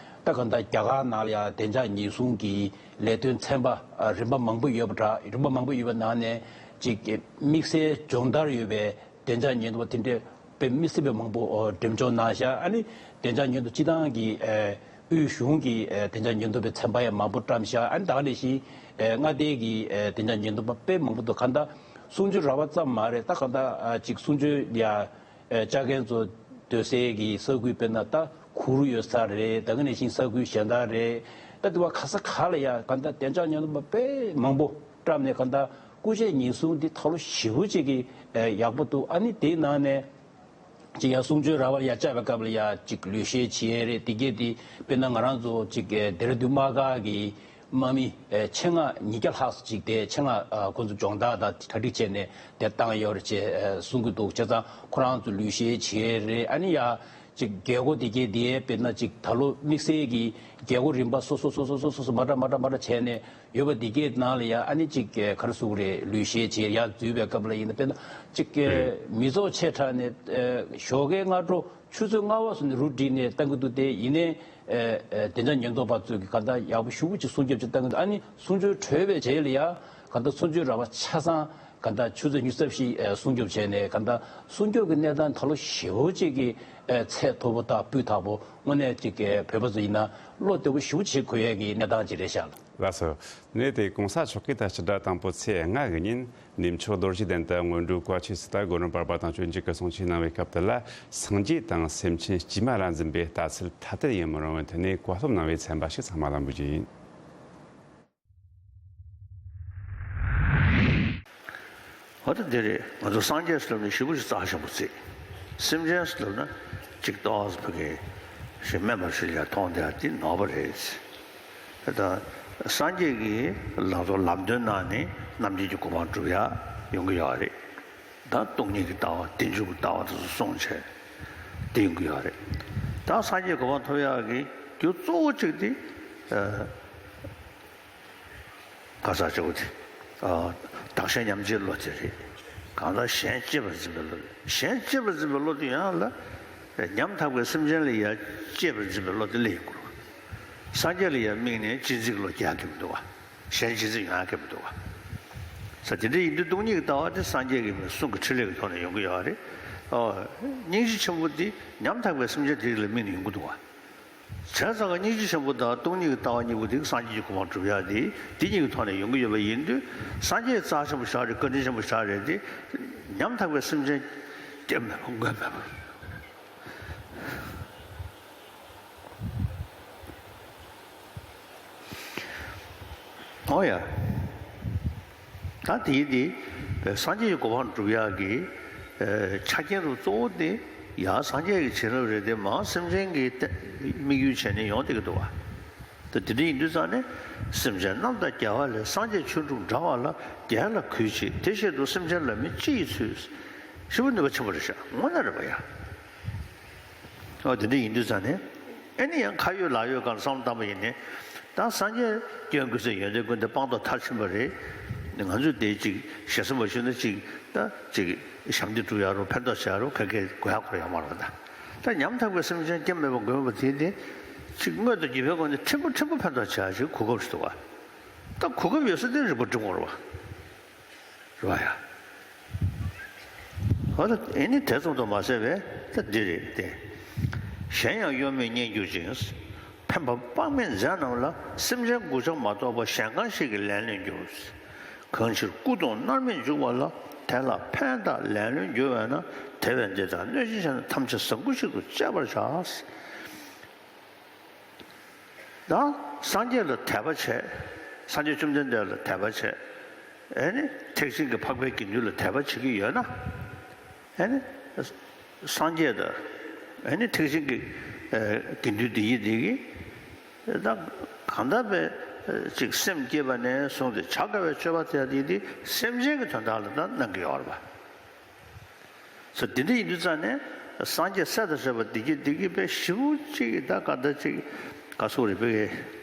ད་ག་ད་རྒྱ་གར་ནང་ལ་ཡ་བདེ་འཇགས་ཉེན་སྲུང་གི་ལས་དོན་ཚན་པ་ཨ། རིམ་པ་མང་པོ་ཡོད་པ་འདྲ། རིམ་པ་མང་པོ་ཡོད་པའི་ནང་ནས་ཅིག་གི་དམིགས་བསལ་སྦྱོང་བརྡར་ཡོད་པའི་བདེ་འཇགས་ཉེན་རྟོག་པ་དེ་འདྲས་དཔེ་མི་སྲིད་པའི་མང་པོ་ཨོ། འགྲེམས་འཇོག་གནང་ཤག། ཨ་ནི་བདེ་འཇགས་ཉེན་རྟོག་སྤྱི་བཏང་གི་ཨེ། དབུས་གཞུང་གི་ཨེ། བདེ་འཇགས་ཉེན་རྟོག་པའི་ཚན་པ་ཡང་མང་པོ་བཀྲམ་ཤག། ཨ་ནི་ད་ག་ནང་བཞིན་ཨེ། མངའ་སྡེ་གི་ཨེ། བདེ་འཇགས་ཉེན་རྟོག་པ་དཔེ་མང་པོ་འདུག། ག་ད་གསུང་ཆོས་ར་བ་ཙམ་མ་རེད། ད་ག་ད་ཨ། ཅིག་གསུང་ཆོས་ལ་ཡ་ཨེ། བཅར་མཁན་ཚོ་སྡོད་སའི་གི་ས་ཁུལ་དཔེར་ན་ད་གུ་རུ་ཡོད་ས་རེད། ད་ག་ནང་བཞིན་ས་ཁུལ་གཞན་དག་རེད། ད་དེ་བ་ག་ས་ག་ལ་ཡ་ག་ད་བདེ་འཇགས་ཉེན་རྟོག་པ་དཔེ་མང་པོ་བཀྲམ་ནས་ག་ད་སྐུ་ཚེ་ཉེན་སྲུང་འདི་ད་ལོ་ཞེ་པོ་ཅིག་གི་ཨེ། ཡག་པོ་འདུག། ཨ་ནི་དེའི་ནང་ནས། ཅིག་ཡང་གསུང་ཆོས་ར་བར་ཡར་བཅར་བའི་སྐབས་ལ་ཡ་ཅིག་ལུས་བཤེར་བྱེད་ཡས་རེད། དེ་གས་དེ་དཔེར་ན་ང་རང་ཚོ་ཅིག་ཨེ། ལྡེ་ར་ལྡུན་དམག་སྒར་གྱི་དམག་མི་ཨེ། ཆེད་མངགས་ཉིས་བརྒྱ་ལྷག་ཙམ་ཅིག་དེ་ཆེད་མངགས་ཨ། ཁོང་ཚོ་སྦྱོང་བརྡར་དང་གྲ་སྒྲིག་བྱས་ནས་དེ་བཏང་ཡོད་རེད་ཅེས་ཨེ། གསུང་གི་འདུག། བྱས་ཙང་ཁོ་རང་ཚོ་ལུས་བཤེར་བྱེད་ཡས་རེད། ཨ་ནི་ཡ་ཅིག་རྒྱལ་སྒོ་དེ་གས་དེ་དཔེར་ན་ཅིག་ད་ལོ་དམིགས་བསལ་གྱི་རྒྱལ་སྒོ་རིམ་པ་སོ་སོ་སོ་སོ་མ་འདྲ་མ་འདྲ་མ་འདྲ་བྱས་ནས། ཡོད་པ་འདི་གའི་ནང་ལ་ཡང་ཨ་ནི་གཅིག་ག་རེ་ཟེར་དགོས་རེད། ལུས་བཤེར་བྱེད་ཡར་འཛུལ་བའི་སྐབས་ལ་ཡིན་ན། དཔེར་ན་གཅིག་མི་ཚོགས་ཆེ་དྲགས་ནས་ཞོགས་ཀའི་སྔ་དྲོ་ཆུ་ཚོད་ལྔ་པ་སོང་ནས་རུ་བསྒྲིགས་ནས་བཏང་གི་འདུག་སྟེ། ཡིན་ནའི་བདེ་འཇགས་ཉེན་རྟོག་པ་ཚོས་ཀྱི་ག་ད་ཡག་པོ་ཞེ་པོ་ཅིག་སྲུང་སྐྱོབ་ཅིག་བཏང་གི་འདུག། ཨ་ནི་གསུང་ཆོས་གྲོལ་བའི་རྗེས་ལ་ཡང་ག་ད་གསུང་ཆོས་ར་བ་ཆ་ཚང་ གང་ལྟར་ཆུ་ཚོད་ཉི་ཤུ་རྩ་བཞི་སྲུང་སྐྱོབ་བྱས་ནས། གང་ལྟར་སྲུང་སྐྱོབ་ཀྱི་གནས་སྟངས་ད་ལོ་ཞེ་པོ་ཅིག་གི་ཚད་མཐོ་པོ་དང་སྤུས་དག་པོ། དངོས་གནས་ཅིག་བོད་པ་ཚོ་ཡིན་ན་བློ་བདེ་པོ་ཞེ་པོ་བྱེད་དགོས་ཡས་ཀྱི་གནས་སྟངས་ཅིག་རེད་ཤག། ལགས་སོ། གནས་དེ་གོང་ས་མཆོག་གིས་ད་སྤྱི་ཟླ་དང་པོ་ཚེས་ལྔ་གི་ཉིན་གནས་མཆོག་རྡོ་རྗེ་གདན་དུ་སྔོན་འགྲོའི་བཀའ་ཆོས་སུ་ད་སྒོ་རམས་པར་པ་དང་སྤྱོད་འཇུག་གི་གསུང་ཆོས་གནང་བའི་སྐབས་དེ་ལ། སངས་རྒྱས་དང་སེམས་ཅན་དཀྱུས་མ་ལ་འཛིན་པའི་ལྟ་ཚུལ་ཐ་དད་ཡིན་མི་རུང་བའི་ཐད་ནས་བཀའ་སློབ་གནང་བའི་ཚན་པ་ཞིག་ཚང་མ་ལ་འབུལ་རྒྱུ་ཡིན། འོ་ད་འདི་རེད། ང་ཚོ་སངས་རྒྱས་ཟེར་ལབ་ན་ཞེ་པོ་ཞིག་རྩ་ཆེན་པོ་བརྩི། སེམས་ཅན་ཟེར་ལབ་ན་ཅིག་ཏོག་ཙམ་ཕ་གི་ཞིག་དམན་པ་ཞིག་ལ་མཐོང་བསྡད་ཡ་དེ་ནོར་བ་རེད། ད་སངས་རྒྱས་ཀྱིས་ལམ་ལམ་སྟོན་གནང་ནས་རྣམ་མཁྱེན་གྱི་གོ་འཕང་སྒྲུབ་ཡ་ཡོང་གི་ཡོད་རེད། ད་སྟོང་ཉིད་ཀྱི་ལྟ་བ། བདེ་འཇུག་གི་ལྟ་བ་དེ་ཚོ་སྲུང་བྱས་དེ་ཡོང་གི་ཡོད་རེད། ད་སངས་རྒྱས་གོ་འཕང་ཐོབ་ཡག་གི་རྒྱུ་གཙོ་བོ་གཅིག་དེ། ཨ། ག་ས་ཆེ་བོ་དེ། ཨ། བདག་གཞན་མཉམ་བརྗེའི་བློ་དེ་རེད། གང་ལྟར་གཞན་གཅེས་པར་འཛིན་པའི་བློ་རེད། གཞན་གཅེས་པར་འཛིན་པའི་བློ་དེ་ཡོང་ཡག་ལ། ཉམ་ཐག་པའི་སེམས་ཅན་ལ་ཡ་གཅེས་པར་འཛིན་པའི་བློ་དེ་སླེབས་ཡོང་དགོས་རེད། སངས་རྒྱས་ལ་ཡ་དམིགས་ནས་གཅེས་འཛིན་གྱི་བློ་སྐྱེ་ཡག་གི་མི་འདུག་བ། གཞན་གཅེས་འཛིན་ཡོང་ཡག་གི་མི་འདུག་བ། ས་དེ་འདྲ་ཡིན་དུས་སྟོང་ཉིད་ཀྱི་ལྟ་བ་དེ་སངས་རྒྱས་ཀྱི་མི་གསུང་གི་ཕྲིན་ལས་ཀྱི་ཐོག་ནས་ཡོང་གི་ཡོད་རེད། ཨོ། སྙིང་རྗེ་ཆེན་པོ་དེ་ཉམ་ཐག་པའི་སེམས་ཅན་དེ་རིགས་ལ་དམིགས་ནས་ཡོང་གི་འདུག་བ། བྱས་ཙང་ཀ་སྙིང་རྗེ་ཆེན་པོ་དང་སྟོང་ཉིད་ཀྱི་ལྟ་བ་གཉིས་པོ་དེ་སངས་རྒྱས་ཀྱི་གོ་འཕང་སྒྲུབ་ཡག་དེ་དེ་གཉིས་ཀྱི་ཐོག་ནས་ཡོང་གི་ཡོད་པ་ཡིན་དུས། སངས་རྒྱས་རྩ་ཆེན་པོ་ཞིག་རེད། བཀའ་དྲིན་ཆེན་པོ་ཞིག་རེད་དེ། ཉམ་ཐག་པའི་སེམས་ཅན་སྐྱེ་མེད་པ་མངོན་མེད་པ། ཨོ་ཡ། ད་དེའི་དེ་སངས་རྒྱས་ཀྱི་གོ་འཕང་སྒྲུབ་ཡག་གི་ཨ་ཆ་རྐྱེན་རུ་གཙོ་བོ་དེ་ཡང་སངས་རྒྱས་ཀྱི་བྱིན་རླབས་རེད་དེ། མར་སེམས་ཅན་གྱི་དམིགས་ཡུལ་བྱས་ནས་ཡོང་བསྡད་ཀྱི་འདུག་བ། ད་དེ་འདྲ་ཡིན་དུས་ཙང་ནས། སེམས་ཅན་རྣམས་དང་རྒྱལ་བ་ལས། སངས་རྒྱས་ཆོས་དྲུག་འདྲ་བ་ལ། རྒྱལ་ལ་གུས་བྱེད་དེ་བཞིན་དུ། སེམས་ཅན་ལ་ནི་སྤྱི་ཡི་ཚུལ། ཞེ་པོ་ནུས་པ་ཆེན་པོ་རེད་ཤག། དངོས་གནས་རེད་པ་ཡ། ཨོ་དེ་འདྲ་ཡིན་དུས་ཙང་ནས། ཨེ་ནི་ཡང་ཁ་ཡོད་ལག་ཡོད་སྒང་ལ་བསམ་བློ་བཏང་པ་ཡིན་ནའི། ད་སངས་རྒྱས་སྐྱོན་ཀུན་ཟད། ཡོན་ཏན་ཀུན་ལྡན་སྤངས་རྟོགས་མཐར་ཕྱིན་པ་རེད། ང་ཚོས་དེ་ཅིག་ཞེ་ས་མ་ཞུས་ན་ཅིག་ད་ཅིག་ཞབས་འདེགས་སྒྲུབ་ཡག་རུ་ཕན་ཐོགས་བྱེད་ཡག་རུ་ག་གེ་དགོས་ཡག་ཁོ་ར་ཡོད་མ་རེད་པ། ད་ད་ཉམ་ཐག་པའི་སེམས་ཅན་སྐྱེ་མེད་པ་མངོན་པ་དེ་ནི་ཅིག་དངོས་དང་བརྒྱུད་པའི་སྒོ་ནས་ཕྲན་བུ་ཕྲན་བུ་ཕན་ཐོགས་བྱེད་ཡག་ཅིག་གོ་སྐབས་ཤིག་འདུག་བ། ད་གོ་སྐབས་ཡོད་ས་དེ་རིག་པ་སྒྲིམ་དགོས་རེད་བ། རེད་བ་ཡ། འོ་ད་ཨེ་ནི་དེ་ཙམ་དུ་མ་ཟད་པས་ད་འདི་རེད་དེ། གཞན་ཡང་གཡོ་མེད་མཉེན་གྱུར་ཅིང་། ཕན་པ་དཔག་མེད་མཛད་རྣམས་ལ། སེམས་ཅན་མགུ་བྱ་མ་གཏོགས་པ། གཞན་གང་ཞིག་གིས་ལན་ལོན་འགྱུར། གང་ཕྱིར་སྐུ་གདུང་མནར་མེད་འཇུག་པ་ལ། དེ་ལ་ཕན་བཏགས་ལན་ལོན་འགྱུར་བས་ན། དེ་བས་འདི་ལྟར་གནོད་སྦྱིན་བྱས་ན། ཐམས་ཅད་ཟབ་དགུ་ཞིག་ཏུ་སྤྱད་པར་བྱ། ད་སངས་རྒྱས་ལ་དད་པ་བྱས། སངས་རྒྱས་བཅོམ་ལྡན་འདས་ལ་དད་པ་བྱས། ཨེ་ནི་ཐེག་ཆེན་གྱི་འཕགས་པའི་དགེ་འདུན་ལ་དད་པ་བྱེད་ཀྱི་ཡོད་ན། ཨེ་ནི་སངས་རྒྱས་དང་། ཨེ་ནི་ཐེག་ཆེན་གྱི་ཨེ་དགེ་འདུན་འདི་ཡིན་འདི་གིས། ད་གང་ལྟར་པའི་ཅིག་སེམས་བསྐྱེད་པ་ནས་བཟུང་སྟེ་བྱ་དཀའ་བའི་སྤྱོད་པ་དེ་ཡང་དེ་དེ་སེམས་ཅན་གྱི་དོན་དག་ལ་ད་གནང་གི་ཡོད་རེད་པ། སོ་དེ་འདྲ་ཡིན་དུས་ཙང་ནས་སངས་རྒྱས་སྲས་དང་བཅས་པ་བདེ་སྐྱིད་བདེ་སྐྱིད་པའི་ཞེ་པོ་ཅིག་ད་ག་འདྲ་ཅིག་ག་སོགས་རེད་པའི་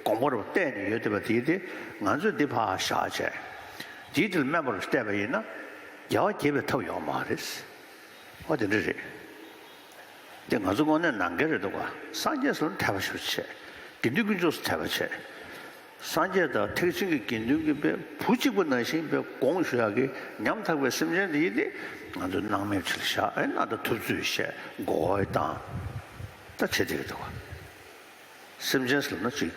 དགོངས་པ་རུ་གཏད་ནས་ཡོད་བསྡད་པ་དེ་དེ་ང་ཚོས་འདི་ཕར་བཞག་བྱས། དེའི་དེ་ལ་སྨན་པ་རུ་བལྟས་པ་ཡིན་ན་རྒྱལ་བ་དགྱེས་པའི་ཐབས་ཡོད་མ་རེད། ཨོ་དེ་འདྲ་རེད། དེ་ང་ཚོ་དངོས་གནས་ནང་འགལ་རེད་འདུག་ག། སངས་རྒྱས་སུ་དད་པ་ཞུ་བྱས། དགེ་འདུན་དཀོན་མཆོག་སུ་དད་པ་བྱས། སངས་རྒྱས་དང་ཐེག་ཆེན་གྱི་དགེ་འདུན་གྱི་པའི་བུ་གཅིག་པུ་ནང་བཞིན་པའི་དགོངས་ཞུ་ཡག་གི་ཉམ་ཐག་པའི་སེམས་ཅན་དེ་ཡིན་ཏེ། ང་ཚོ་སྣང་མེད་ཆེ་ལ་བཞག་ཨེ་ན་ད་ཐུབ་ཚོད་བཤད་མགོ་བོ་བཏང་། ད་བྱེད་དེ་གི་འདུག་ག། སེམས་ཅན་ཟེར་ན་ཅིག་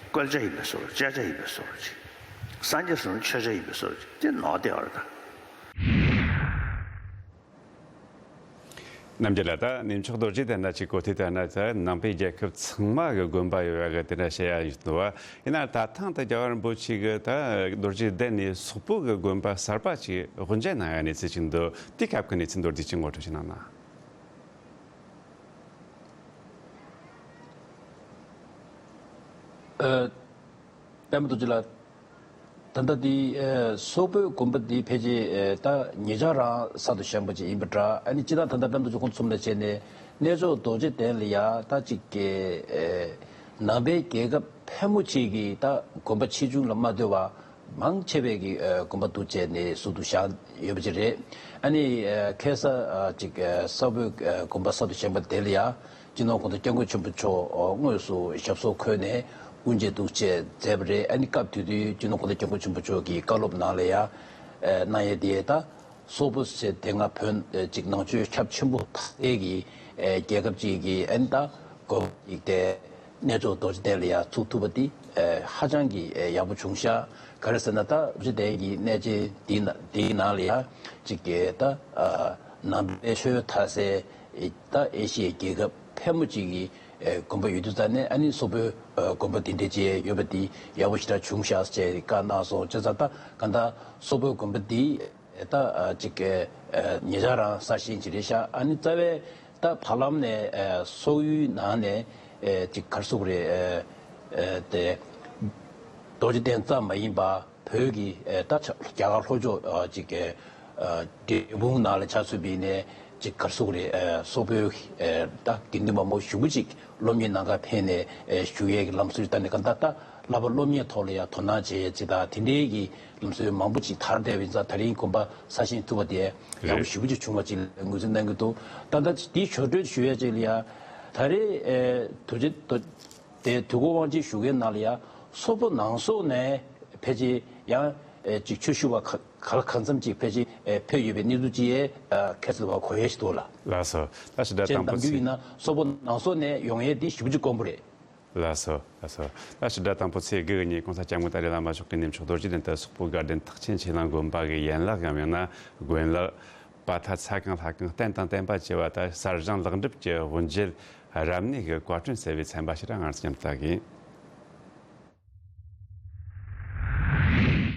བཀོལ་བྱ་ཡིན་པའི་བཟོ་འདྲ། བཅད་བྱ་ཡིན་པའི་བཟོ་འདྲ་ཅིག། སངས་རྒྱས་ཟེར་ན་མཆོད་བྱ་ཡིན་པའི་བཟོ་འདྲ་ཅིག། དེ་ནོར་བསྡད་ཡོད་རེད་ད། རྣམ་རྒྱལ་ལགས། ད་གནས་མཆོག་རྡོ་རྗེ་གདན་ན་ཅིག་གོ་ཐོས་ལྟར་ན། ད་ནང་པའི་རྒྱལ་ཁབ་ཚང་མ་གི་དགོན་པ་ཡོད་ཡག་གི་དེ་འདྲ་བཤད་ཡག་ཡོད་འདུག་བ། ཡིན་ན་ད་ཐེངས་ད་རྒྱལ་བ་རིན་པོ་ཆེ་གི་ད་རྡོ་རྗེ་གདན་ནས་སོག་པོ་གི་དགོན་པ་གསར་པ་ཅིག་དབུ་འབྱེད་གནང་ཡག་གནས་ཚུལ་ཅིག་འདུག། དེའི་སྐབས་ཀྱི་གནས་ཚུལ་མདོར་བསྡུས་ཅིག་ངོ་སྤྲོད་ཅིག་གནང་ན། ཨ། པདྨ་རྡོ་རྗེ་ལགས། ད་ལྟ་འདི་ཨ་སོག་པོའི་དགོན་པ་འདི་ཕལ་ཆེར་ཨ་ད་ཉེ་ཆར་རང་གསར་དུ་བཞེངས་པ་ཅིག་ཡིན་པ་འདྲ། ཨ་ནི་སྤྱིར་བཏང་ད་ལྟ་པདྨ་རྡོ་རྗེ་ཁོང་ཚོ་གསུམ་ལ་བྱས་ནས་གནས་མཆོག་རྡོ་རྗེ་གདན་ལ་ཡ་ད་ཅིག་གི་ཨ་ནང་པའི་རྒྱལ་ཁབ་ཕལ་མོ་ཆེ་གི་ད་དགོན་པ་ཆེ་ཆུང་ལ་མ་ལྟོས་པ་མང་ཆེ་བའི་གི་ཨ་དགོན་པ་འདུ་བྱས་ནས་ཟུར་དུ་བཞག་ཡོད་པ་ཅིག་རེད། ཨ་ནི་ཨ་ཁ་སང་ཨ་ཅིག་ཨ་སོག་པོའི་ཨ་དགོན་པ་གསར་དུ་བཞེངས་པ་དེ་ལ་ཡ། སྤྱི་ནོར་གོང་ས་སྐྱབས་མགོན་ཆེན་པོ་མཆོག་དངོས་སུ་ཞབས་སོར་འཁོད་ནས་དབུ་འབྱེད་འདུ་བྱས་མཛད་པ་རེད། ཨ་ནི་སྐབས་དེ་དུས་སྤྱི་ནོར་གོང་ས་སྐྱབས་མགོན་ཆེན་པོ་མཆོག་གི་བཀའ་སློབ་ནང་ལ་ཡང་ གནང་ཡས་དེ་ད་སོག་པོ་ཟེར་དེ་སྔ་བོད་ཅིག་ནང་ཆོས་ཁྱབ་ཆེན་པོ་ཐག་རིང་གི་རྒྱལ་ཁབ་ཅིག་གི་ཨ་ནི་ད་དགོན་པ་ཅིག་དེ་གནས་མཆོག་རྡོ་རྗེ་གདན་ལ་ཡ་ཚུགས་ཐུབ་པ་དེ་ཧ་ཅང་གི་ཡག་པོ་བྱུང་ཤག་ག་རེ་ཟེར་ན་ད་རྡོ་རྗེ་གདན་གྱི་གནས་ཆེན་དེའི་ནང་དེའི་ནང་ལ་ཡ་ཅིག་གི་ད་ནང་པའི་ཆོས་དར་སའི་ད་ཨེ་ཤི་ཡའི་རྒྱལ་ཁབ་ཕལ་མོ་ཅིག་གི་དགོན་པ་ཡོད་དུས་ཙང་ནས་ཨ་ནི་སོག་པོའི་དགོན་པ་དེ་འདྲ་ཅིག་ཡོད་པ་དེ་ཡག་པོ་ཞེ་དྲག་བྱུང་ཤག་ཅེས་བཀའ་གནང་སོང་། བྱས་ཙང་ད་ག་ད་སོག་པོའི་དགོན་པ་དེ་ད་ཅིག་ཉེ་ཆར་རང་གསར་བཞེངས་ཅིག་རེད་ཤག་ཨ་ནི་རྩ་བའི་ད་བར་ལམ་ནས་སོག་ཡུལ་ནང་ནས་ཅིག་ག་རེ་ཟེར་དགོས་རེད། དེ་རྡོ་རྗེ་གདན་ཙམ་མ་ཡིན་པ་བོད་ཀྱི་ད་རྒྱ་གར་ལྷོ་ཕྱོགས་ཅིག་གི་འབྲས་སྤུངས་ནང་ལ་ཆགས་ཚུད་པའི་ནས་ཅིག་ག་རེ་ཟེར་དགོས་རེད། སོག་པོའི་ད་དགེ་འདུན་པ་མང་པོ་ཞེ་པོ་ཅིག་སློབ་གཉེར་གནང་གར་ཕེབས་ནས་བཞུགས་ཡས་ཀྱི་ལམ་སྲོལ་ད་ནི་ག་ད་ད་བསླབ་པ་སློབ་གཉེར་ཐོག་ལ་ཡང་དོ་སྣང་བྱེད་ཡས་ཅིག་དང་དེ་འདྲའི་གི་ལམ་སྲོལ་མང་པོ་ཅིག་དར་བསྡད་པ་ཡིན་ཙང་ད་རིང་དགོན་པ་གསར་བཞེངས་ཐུབ་པ་དེ་ཡག་པོ་ཞེ་པོ་ཅིག་བྱུང་བ་ཅིག་ལ་ངོས་འཛིན་གནང་གི་འདུག་ད་ལྟ་འདི་ཞོར་འཕྲོས་ཞུ་ཡས་ཅིག་ལ་ཡང་ད་རེས་དུས་ཆེན་དེ་དུས་འཁོར་དབང་ཆེན་བཞུགས་སྒར་ནང་ལ་ཡང་སོག་པོ་ནང་སོག་ནས་ཕལ་ཆེར་ཡང་ཅིག་ཆོས་ཞུ་བ་ག་ག་ལ་གང་འཚམ་ཅིག་ཕལ་ཆེར་ཕེབས་ཡོད་པའི་གནས་ཚུལ་ཅིག་ཡང་ཁ་གསལ་བ་གོ་ཡས་ཞིག་འདུག་ལ། ལགས་སོ། ད་ཕྱི་དྲིལ་བཀྲ་ཤིས་དང་པོ་ཚེ། གདམ་རྒྱུ་ཡིན་ན་སོག་པོ་ནང་སོག་ནས་ཡོང་ཡས་དེ་ཞེ་པོ་ཅིག་དཀོན་པོ་རེད། ལགས་སོ། ལགས་སོ། ད་ཕྱི་དྲིལ་བཀྲ་ཤིས་དང་པོ་ཚེ་དགུ་གི་ཉིན་གོང་ས་སྐྱབས་མགོན་ཏཱ་ལའི་བླ་མ་མཆོག་གིས་གནས་མཆོག་རྡོ་རྗེ་གདན་དུ་སོག་པོ་དགའ་ལྡན་རྟགས་ཅན་ཆོས་གླིང་དགོན་པ་གི་ཡན་ལག་གམ་ཡང་ན་དགོན་ལག་པ་ཐ་ཚ་གང་ལྷ་གང་རྟེན་དང་བརྟེན་པ་བཅས་པ་ད་གསར་བཞེངས་ལེགས་འགྲུབ་ཀྱི་དབུ་འབྱེད་རབ་གནས་ཀྱི་བཀའ་དྲིན་གསོལ་བའི་ཚན་པ་ཞིག་རང་ངར་མཉམ་དུ་ཡིན།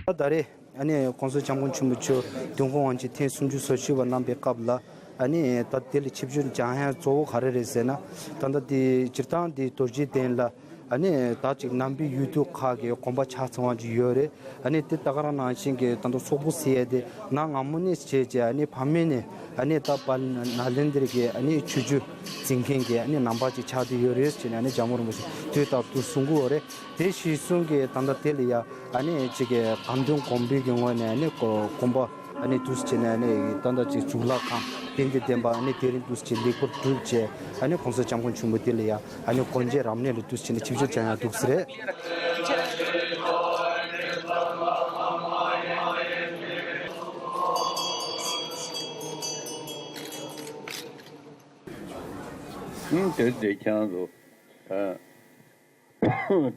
ད་ད་རེས་ཨ་ནི་༸གོང་ས་༸སྐྱབས་མགོན་ཆེན་པོ་མཆོག་དུས་འཁོར་དབང་ཆེན་ཐེངས་སུམ་ཅུ་སོ་བཞི་པ་གནང་པའི་སྐབས་ལ་ཨ་ནི་ད་དེ་ལ་ཆིབས་བསྒྱུར་སྦྱང་ཡ་གཙོ་བོ་ག་རེ་རེད་ཟེར་ན། ད་ལྟ་དེ་སྤྱིར་བཏང་དེ་རྡོ་རྗེ་གདན་ལ་ཨ་ནི་ད་ཅིག་ནང་པའི་ཡུལ་དུས་ཁག་གི་དགོན་པ་ཆ་ཚང་བ་ཅིག་ཡོད་རེད། ཨ་ནི་དེ་ད་ག་རང་ནང་བཞིན་གྱི་ད་ལྟ་སོག་པོ་ཟེར་ཡ་དེ་གནའ་སྔ་མོ་ནས་བྱས་རྗེས་ཨ་ནི་ཕ་མེས་ནས་ཨ་ནི་ད་བར་ནཱ་ལེནྡྲ་གི་ཨ་ནི་ཆོས་བརྒྱུད་འཛིན་མཁན་གྱི་ཨ་ནི་ནང་པ་ཅིག་ཆགས་བསྡད་ཡོད་རེད་ཟེར་ནས་ཨ་ནི་ཇོ་མོ་རིན་པོ་ཆེ་དུས་རྟག་ཏུ་གསུང་གི་ཡོད་རེད། དེ་གཞིར་བཟུང་གི་ད་ལྟ་དེ་ལ་ཡ་ཨ་ནི་ཅིག་གི་སྒམ་སྟོན་དགོན་པའི་གི་ངོས་ནས་ཨ་ནི་དགོན་པ་ཨ་ནི་འདུག་སེ་བྱས་ནས་ཨ་ནི་ད་ལྟ་ཅིག་གཙུག་ལག་ཁང་རྟེན་འབྲེལ་ལྡན་པ་ཨ་ནི་དེ་རིང་འདུག་སེ་ལེགས་པར་གྲུབ་རྗེས་ཨ་ནི་༸གོང་ས་༸སྐྱབས་མགོན་ཆེན་པོ་དེ་ལ་ཡ་ཨ་ནི་དགོན་མཇལ་རབ་གནས་ལ་འདུག་སེ་བྱས་ནས་ཆིབས་བསྒྱུར་བྱ་ཡ་འདུག་སེ་རེད། ཨང་། དེ་དེ་ཁྱེད་རང་ཚོ་ཨ།